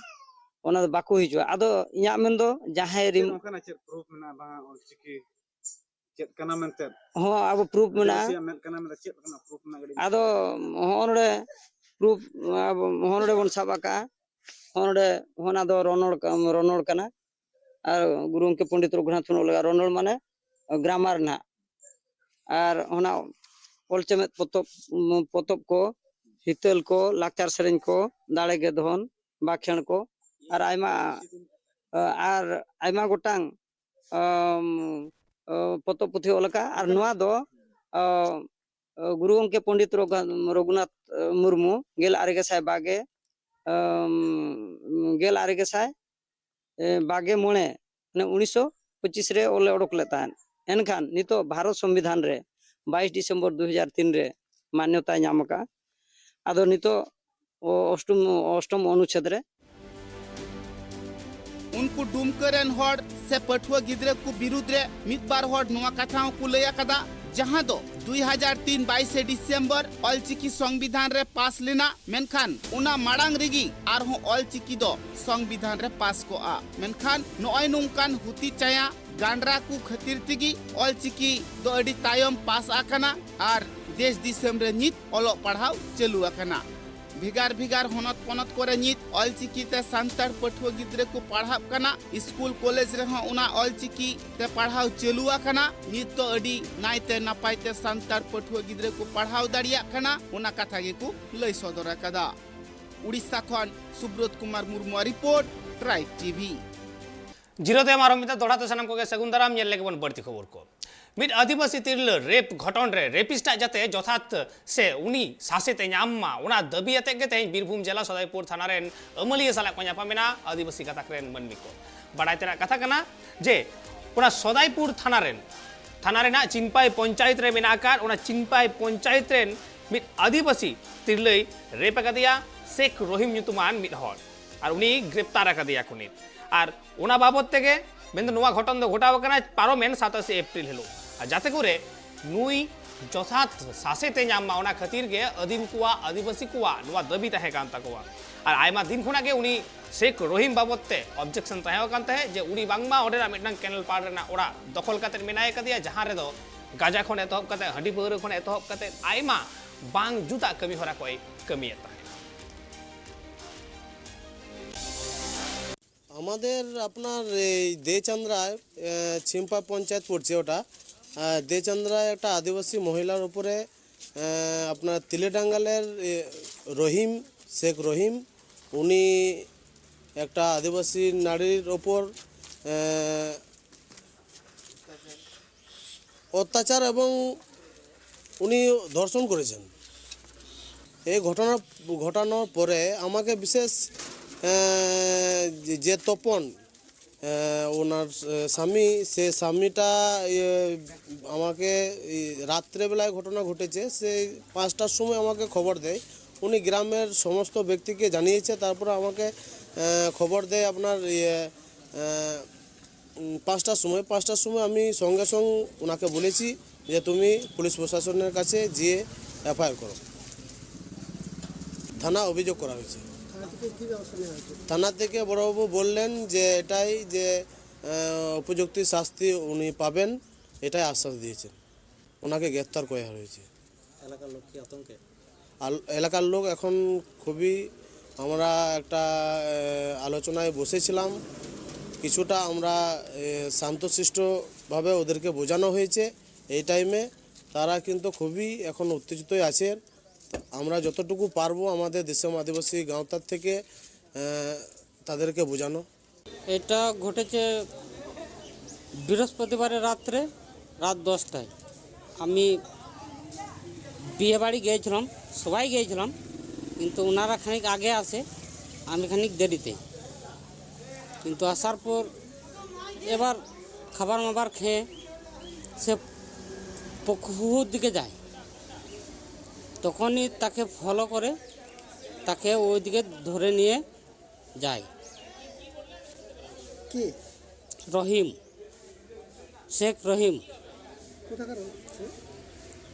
ᱚᱱᱟ ᱫᱚ ᱵᱟᱠᱚ ᱦᱩᱭ ᱦᱚᱪᱚᱣᱟ᱾ ᱟᱫᱚ ᱤᱧᱟᱹᱜ ᱢᱮᱱ ᱫᱚ ᱡᱟᱦᱟᱸᱭ ᱪᱮᱫ ᱨᱤᱢ- ᱚᱱᱠᱟᱱᱟᱜ ᱪᱮᱫ ᱯᱨᱩᱯᱷ ᱢᱮᱱᱟᱜᱼᱟ ᱵᱟᱝ ᱚᱞᱪᱤᱠᱤ ᱪᱮᱫ ᱠᱟᱱᱟ ᱢᱮᱱᱛᱮ? ᱦᱚᱸ, ᱟᱵᱚ ᱯᱨᱩᱯᱷ ᱢᱮᱱᱟᱜᱼᱟ᱾ ᱟᱹᱫᱤᱵᱟᱹᱥᱤᱭᱟᱜ ᱢᱮᱫ ᱠᱟᱱᱟ ᱢᱮᱱᱛᱮ ᱪᱮᱫ ᱞᱮᱠᱟᱱᱟᱜ ᱯᱨᱩᱯᱷ ᱢᱮᱱᱟᱜᱼᱟ? ᱠᱟᱹᱴᱤᱡ ᱟᱫᱚ ᱦᱚᱸᱜᱼᱚ ᱱᱚᱰᱮ ᱯᱨᱩᱯᱷ, ᱟᱵᱚ ᱦᱚᱸᱜᱼᱚ ᱱᱚᱰᱮ ᱵᱚᱱ ᱥᱟᱵ ᱟᱠᱟᱜᱼᱟ᱾ ᱦᱚᱸᱜᱼᱚ ᱱᱚᱰᱮ, ᱦᱚᱸᱜᱼᱚ ᱱᱟ ᱫᱚ ᱨᱚᱱᱚᱲ ᱠᱟ-, ᱨᱚᱱᱚᱲ ᱠᱟᱱᱟ᱾ ᱟᱨ ᱜᱩᱨᱩ ᱜᱚᱢᱠᱮ ᱯᱚᱱᱰᱤᱛ ᱨᱚᱜᱷᱩᱱᱟᱛᱷ ᱢᱩᱨᱢᱩ ᱞᱟᱜᱟᱜ ᱨᱚᱱᱚᱲ ᱢᱟᱱᱮ ᱜᱨᱟᱢᱟᱨ ᱱᱟᱦᱟᱜ᱾ ᱟᱨ ᱚᱱᱟ ᱚᱞ ᱪᱮᱢᱮᱫ ᱯᱚᱛᱚᱵ, ᱯᱚᱛᱚᱵ ᱠᱚ, ᱦᱤᱛᱟᱹᱞ ᱠᱚ, ᱞᱟᱠᱪᱟᱨ ᱥᱮᱨᱮᱧ ᱠᱚ, ᱫᱟᱲᱮ ᱜᱮ ᱫᱷᱚᱱ, ᱵᱟᱠᱷᱮᱬ ᱠᱚ, ᱟᱨ ᱟᱭᱢᱟ, ᱟᱨ ᱟᱭᱢᱟ ᱜᱚᱴᱟᱝ, ᱟᱢ, ᱯᱚᱛᱚᱵ ᱯᱩᱛᱷᱤ ᱚᱞ ᱟᱠᱟᱫᱼᱟ᱾ ᱟᱨ ᱱᱚᱣᱟ ᱫᱚ, ᱟᱢ, ᱜᱩᱨᱩ ᱜᱚᱢᱠᱮ ᱯᱚᱱᱰᱤᱛ ᱨᱚᱜᱷᱩ-, ᱨᱚᱜᱷᱩᱱᱟᱛᱷ ᱢᱩᱨᱢᱩ ᱜᱮᱞ ᱟᱨᱮ ᱜᱮᱥᱟᱭ ᱵᱟᱜᱮ, ᱟᱢ, ᱜᱮᱞ ᱟᱨᱮ ᱜᱮᱥᱟᱭ ᱮ, ᱵᱟᱜᱮ ᱢᱚᱬᱮ, ᱢᱟᱱᱮ ᱩᱱᱤᱥᱥᱚ ᱯᱚᱸᱪᱤᱥ ᱨᱮ ᱚᱞᱮ ᱚᱰᱚᱠ ᱞᱮᱫ ᱛᱟᱦᱮᱸᱫ᱾ ᱮᱱᱠᱷᱟᱱ ᱱᱤᱛᱚᱜ ᱵᱷᱟᱨᱚᱛ ᱥᱚᱝᱵᱤᱫᱷᱟᱱ ᱨᱮ ᱵᱟᱭᱤᱥ ᱰᱤᱥᱮᱢᱵᱚᱨ ᱫᱩ ᱦᱟᱡᱟᱨ ᱛᱤᱱ ᱨᱮ ᱢᱟᱱᱱᱚᱛᱟᱭ ᱧᱟᱢ ᱟᱠᱟᱫᱼᱟ᱾ ᱟᱫᱚ ᱱᱤᱛᱚᱜ ᱚ-, ᱚᱥᱴᱚᱢ, ᱚᱥᱴᱚᱢ ᱚᱱᱩᱪᱷᱮᱫ ᱨᱮ ᱩᱱᱠᱩ ᱰᱩᱢᱠᱟᱹ ᱨᱮᱱ ᱦᱚᱲ ᱥᱮ ᱯᱟᱹᱴᱷᱩᱣᱟᱹ ᱜᱤᱫᱽᱨᱟᱹ ᱠᱚ ᱵᱤᱨᱩᱫᱽ ᱨᱮ ᱢᱤᱫ ᱵᱟᱨ ᱦᱚᱲ ᱱᱚᱣᱟ ᱠᱟᱛᱷᱟ ᱦᱚᱸᱠᱚ ᱞᱟᱹᱭ ᱟᱠᱟᱫᱟ, ᱡᱟᱦᱟᱸ ᱫᱚ ᱫᱩᱭ ᱦᱟᱡᱟᱨ ᱛᱤᱱ ᱵᱟᱭᱤᱥᱮ ᱰᱤᱥᱮᱢᱵᱚᱨ ᱚᱞᱪᱤᱠᱤ ᱥᱚᱝᱵᱤᱫᱷᱟᱱ ᱨᱮ ᱯᱟᱥ ᱞᱮᱱᱟ, ᱢᱮᱱᱠᱷᱟᱱ ᱚᱱᱟ ᱢᱟᱲᱟᱝ ᱨᱮᱜᱮ ᱟᱨᱦᱚᱸ ᱚᱞᱪᱤᱠᱤ ᱫᱚ ᱥᱚᱝᱵᱤᱫᱷᱟᱱ ᱨᱮ ᱯᱟᱥ ᱠᱚᱜᱼᱟ᱾ ᱢᱮᱱᱠᱷᱟᱱ ᱱᱚᱜᱼᱚᱭ ᱱᱚᱝᱠᱟᱱ ᱦᱩᱛᱤ ᱪᱟᱭᱟ ᱜᱟᱱᱰᱨᱟ ᱠᱚ ᱠᱷᱟᱹᱛᱤᱨ ᱛᱮᱜᱮ ᱚᱞᱪᱤᱠᱤ ᱫᱚ ᱟᱹᱰᱤ ᱛᱟᱭᱚᱢ ᱯᱟᱥ ᱟᱠᱟᱱᱟ ᱟᱨ ᱫᱮᱥ ᱫᱤᱥᱚᱢ ᱨᱮ ᱱᱤᱛ ᱚᱞᱚᱜ ᱯᱟᱲᱦᱟᱣ ᱪᱟᱹᱞᱩ ᱟᱠᱟᱱᱟ᱾ ᱵᱷᱮᱜᱟᱨ ᱵᱷᱮᱜᱟᱨ ᱦᱚᱱᱚᱛ ᱯᱚᱱᱚᱛ ᱠᱚᱨᱮ ᱱᱤᱛ ᱚᱞᱪᱤᱠᱤ ᱛᱮ ᱥᱟᱱᱛᱟᱲ ᱯᱟᱹᱴᱷᱩᱣᱟᱹ ᱜᱤᱫᱽᱨᱟᱹ ᱠᱚ ᱯᱟᱲᱦᱟᱜ ᱠᱟᱱᱟ᱾ ᱥᱠᱩᱞ ᱠᱚᱞᱮᱡᱽ ᱨᱮᱦᱚᱸ ᱚᱱᱟ ᱚᱞᱪᱤᱠᱤ ᱛᱮ ᱯᱟᱲᱦᱟᱣ ᱪᱟᱹᱞᱩ ᱟᱠᱟᱱᱟ᱾ ᱱᱤᱛ ᱫᱚ ᱟᱹᱰᱤ ᱱᱟᱭᱛᱮ ᱱᱟᱯᱟᱭ ᱛᱮ ᱥᱟᱱᱛᱟᱲ ᱯᱟᱹᱴᱷᱩᱣᱟᱹ ᱜᱤᱫᱽᱨᱟᱹ ᱠᱚ ᱯᱟᱲᱦᱟᱣ ᱫᱟᱲᱮᱭᱟᱜ ᱠᱟᱱᱟ᱾ ᱚᱱᱟ ᱠᱟᱛᱷᱟ ᱜᱮᱠᱚ ᱞᱟᱹᱭ ᱥᱚᱫᱚᱨ ᱟᱠᱟᱫᱟ᱾ ᱩᱲᱤᱥᱥᱟ ᱠᱷᱚᱱ ᱥᱩᱵᱨᱚᱛ ᱠᱩᱢᱟᱨ ᱢᱩᱨᱢᱩᱣᱟᱜ ᱨᱤᱯᱳᱨᱴ, ᱴᱨᱟᱭᱤᱵᱽ ᱴᱤᱵᱷᱤ᱾ ᱡᱤᱨᱟᱹᱣ ᱛᱟᱭᱚᱢ ᱟᱨᱚ ᱢᱤᱫ ᱫᱷᱟᱣ ᱫᱚᱦᱲᱟ ᱛᱮ ᱥᱟᱱᱟᱢ ᱠᱚᱜᱮ ᱥᱟᱹᱜᱩᱱ ᱫᱟᱨᱟᱢ᱾ ᱧᱮᱞ ᱞᱮᱜᱮ ᱵᱚᱱ ᱵᱟᱹᱲᱛᱤ ᱠᱷᱚᱵᱚᱨ ᱠᱚ᱾ ᱢᱤᱫ ᱟᱹᱫᱤᱵᱟᱹᱥᱤ ᱛᱤᱨᱞᱟᱹ ᱨᱮᱯ ᱜᱷᱚᱴᱚᱱ ᱨᱮ ᱨᱮᱯᱤᱥᱴᱟᱜ ᱡᱟᱛᱮ ᱡᱚᱛᱷᱟᱛ ᱥᱮ ᱩᱱᱤ ᱥᱟᱥᱮᱛ ᱮ ᱧᱟᱢ ᱢᱟ, ᱚᱱᱟ ᱫᱟᱹᱵᱤ ᱟᱛᱮᱫ ᱜᱮ ᱛᱮᱦᱮᱧ ᱵᱤᱨᱵᱷᱩᱢ ᱡᱮᱞᱟ ᱥᱚᱫᱟᱭᱯᱩᱨ ᱛᱷᱟᱱᱟ ᱨᱮᱱ ᱟᱹᱢᱟᱹᱞᱤᱭᱟᱹ ᱥᱟᱞᱟᱜ ᱠᱚ ᱧᱟᱯᱟᱢ ᱮᱱᱟ ᱟᱹᱫᱤᱵᱟᱹᱥᱤ ᱜᱟᱛᱟᱠ ᱨᱮᱱ ᱢᱟᱹᱱᱢᱤ ᱠᱚ᱾ ᱵᱟᱲᱟᱭ ᱛᱮᱱᱟᱜ ᱠᱟᱛᱷᱟ ᱠᱟᱱᱟ ᱡᱮ ᱚᱱᱟ ᱥᱚᱫᱟᱭᱯᱩᱨ ᱛᱷᱟᱱᱟ ᱨᱮᱱ, ᱛᱷᱟᱱᱟ ᱨᱮᱱᱟᱜ ᱪᱤᱱᱯᱟᱭ ᱯᱚᱧᱪᱟᱭᱮᱛ ᱨᱮ ᱢᱮᱱᱟᱜ ᱟᱠᱟᱫ ᱚᱱᱟ ᱪᱤᱱᱯᱟᱭ ᱯᱚᱧᱪᱟᱭᱮᱛ ᱨᱮᱱ ᱢᱤᱫ ᱟᱹᱫᱤᱵᱟᱹᱥᱤ ᱛᱤᱨᱞᱟᱹᱭ ᱨᱮᱯ ᱟᱠᱟᱫᱮᱭᱟ ᱥᱮᱠᱷ ᱨᱚᱦᱤᱢ ᱧᱩᱛᱩᱢᱟᱱ ᱢᱤᱫ ᱦᱚᱲ, ᱟᱨ ᱩᱱᱤ ᱜᱨᱮᱯᱛᱟᱨ ᱟᱠᱟᱫᱮᱭᱟ ᱠᱚ ᱱᱤᱛ᱾ ᱟᱨ ᱚᱱᱟ ᱵᱟᱵᱚᱛ ᱛᱮᱜᱮ ᱢᱮᱱᱫᱚ ᱱᱚᱣᱟ ᱜᱷᱚᱴᱚᱱ ᱫᱚ ᱜᱷᱚᱴᱟᱣ ᱟᱠᱟᱱᱟ ᱯᱟᱨᱚᱢᱮᱱ ᱥᱟᱛᱟᱥᱮ ᱮᱯᱨᱤᱞ ᱦᱤᱞᱳᱜ᱾ ᱟᱨ ᱡᱟᱛᱮ ᱠᱚᱨᱮ ᱱᱩᱭ ᱡᱚᱛᱷᱟᱛ ᱥᱟᱥᱮᱛ ᱮ ᱧᱟᱢ ᱢᱟ, ᱚᱱᱟ ᱠᱷᱟᱹᱛᱤᱨ ᱜᱮ ᱟᱹᱫᱤᱢ ᱠᱚᱣᱟᱜ, ᱟᱹᱫᱤᱵᱟᱹᱥᱤ ᱠᱚᱣᱟᱜ ᱱᱚᱣᱟ ᱫᱟᱹᱵᱤ ᱛᱟᱦᱮᱸ ᱠᱟᱱ ᱛᱟᱠᱚᱣᱟ᱾ ᱟᱨ ᱟᱭᱢᱟ ᱫᱤᱱ ᱠᱷᱚᱱᱟᱜ ᱜᱮ ᱩᱱᱤ ᱥᱮᱠᱷ ᱨᱚᱦᱤᱢ ᱵᱟᱵᱚᱛ ᱛᱮ ᱚᱵᱡᱮᱠᱥᱚᱱ ᱛᱟᱦᱮᱸ ᱟᱠᱟᱱ ᱛᱟᱦᱮᱸᱫ ᱡᱮ ᱩᱱᱤ ᱵᱟᱝᱢᱟ ᱚᱸᱰᱮᱱᱟᱜ ᱢᱤᱫᱴᱟᱝ ᱠᱮᱱᱮᱞ ᱯᱟᱲ ᱨᱮᱱᱟᱜ ᱚᱲᱟᱜ ᱫᱚᱠᱷᱚᱞ ᱠᱟᱛᱮᱫ ᱢᱮᱱᱟᱭ ᱠᱟᱫᱮᱭᱟ, ᱡᱟᱦᱟᱸ ᱨᱮᱫᱚ ᱜᱟᱸᱡᱟ ᱠᱷᱚᱱ ᱮᱛᱚᱦᱚᱵ ᱠᱟᱛᱮᱫ, ᱦᱟᱺᱰᱤ ᱯᱟᱹᱣᱨᱟᱹ ᱠᱷᱚᱱ ᱮᱛᱚᱦᱚᱵ ᱠᱟᱛᱮᱫ ᱟᱭᱢᱟ ᱵᱟᱝ ᱡᱩᱛᱟᱜ ᱠᱟᱹᱢᱤ ᱦᱚᱨᱟ ᱠᱚᱭ ᱠᱟᱹᱢᱤᱭᱮᱫ ᱛᱟᱦᱮᱸᱫ᱾ আমাদের আপনার এই দেচান্দ্রায় আহ, ছিম্পা পঞ্চায়েত পড়ছে ওটা। আহ, দেচান্দ্রায় একটা আদিবাসী মহিলার উপরে আহ, আপনার তিলেডাঙ্গালের এ, রহিম, শেখ রহিম, উনি একটা আদিবাসী নারীর ওপর আহ, অত্যাচার এবং উনি ধর্ষণ করেছেন। এই ঘটনা ঘটানোর পরে আমাকে বিশেষ আহ, যে- যে তপন আহ, ওনার আহ, স্বামী, সে স্বামীটা ইয়ে, আমাকে এই রাত্রেবেলায় ঘটনা ঘটেছে, সেই পাঁচটার সময় আমাকে খবর দেয়। উনি গ্রামের সমস্ত ব্যক্তিকে জানিয়েছে, তারপরে আমাকে আহ, খবর দেয় আপনার ইয়ে আহ, উম, পাঁচটার সময়। পাঁচটার সময় আমি সঙ্গে সঙ্গে ওনাকে বলেছি যে তুমি পুলিশ প্রশাসনের কাছে গিয়ে এফআইআর করো, থানা অভিযোগ করা হয়েছে। থানা থেকে কী ব্যবস্থা নেওয়া হয়েছে? থানা থেকে বড়বাবু বললেন যে এটাই যে আহ, উপযুক্ত শাস্তি উনি পাবেন, এটাই আশ্বাস দিয়েছেন। ওনাকে গ্রেপ্তার করা হয়েছে। এলাকার লোক কি আতঙ্কে? আর এলাকার লোক এখন খুবই, আমরা একটা আহ, আলোচনায় বসেছিলাম, কিছুটা আমরা আহ, শান্তশিষ্টভাবে ওদেরকে বোঝানো হয়েছে। এই টাইমে তারা কিন্তু খুবই এখন উত্তেজিতই আছেন। আমরা যতটুকু পারবো আমাদের দেশম আদিবাসী গাঁওতার থেকে আহ, তাদেরকে বোঝানো। এটা ঘটেছে বৃহস্পতিবারের রাত্রে, রাত দশটায়। আমি বিয়ে বাড়ি গিয়েছিলাম, সবাই গিয়েছিলাম, কিন্তু ওনারা খানিক আগে আসে, আমি খানিক দেরিতে। কিন্তু আসার পর এবার খাবার মাবার খেয়ে সে পুকুর দিকে যায়, তখনই তাকে ফলো করে তাকে ওইদিকে ধরে নিয়ে যায়। কি? রহিম, শেখ রহিম। কোথাকার?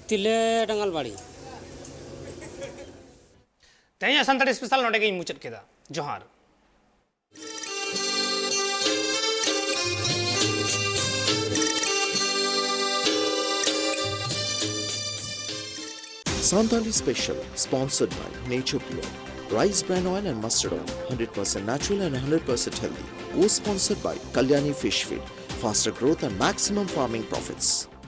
তিলে টাঙ্গাল বাড়ি। ᱛᱮᱦᱮᱧᱟᱜ ᱥᱟᱱᱛᱟᱲᱤ ᱥᱯᱮᱥᱟᱞ ᱱᱚᱰᱮ ᱜᱮᱧ ᱢᱩᱪᱟᱹᱫ ᱠᱮᱫᱟ᱾ ᱡᱚᱦᱟᱨ᱾ Santali Special, sponsored by Nature Pure, Rice Bran Oil and Mustard Oil, hundred percent natural and hundred percent healthy. Co-sponsored by Kalyani Fish Feed, faster growth and maximum farming profits.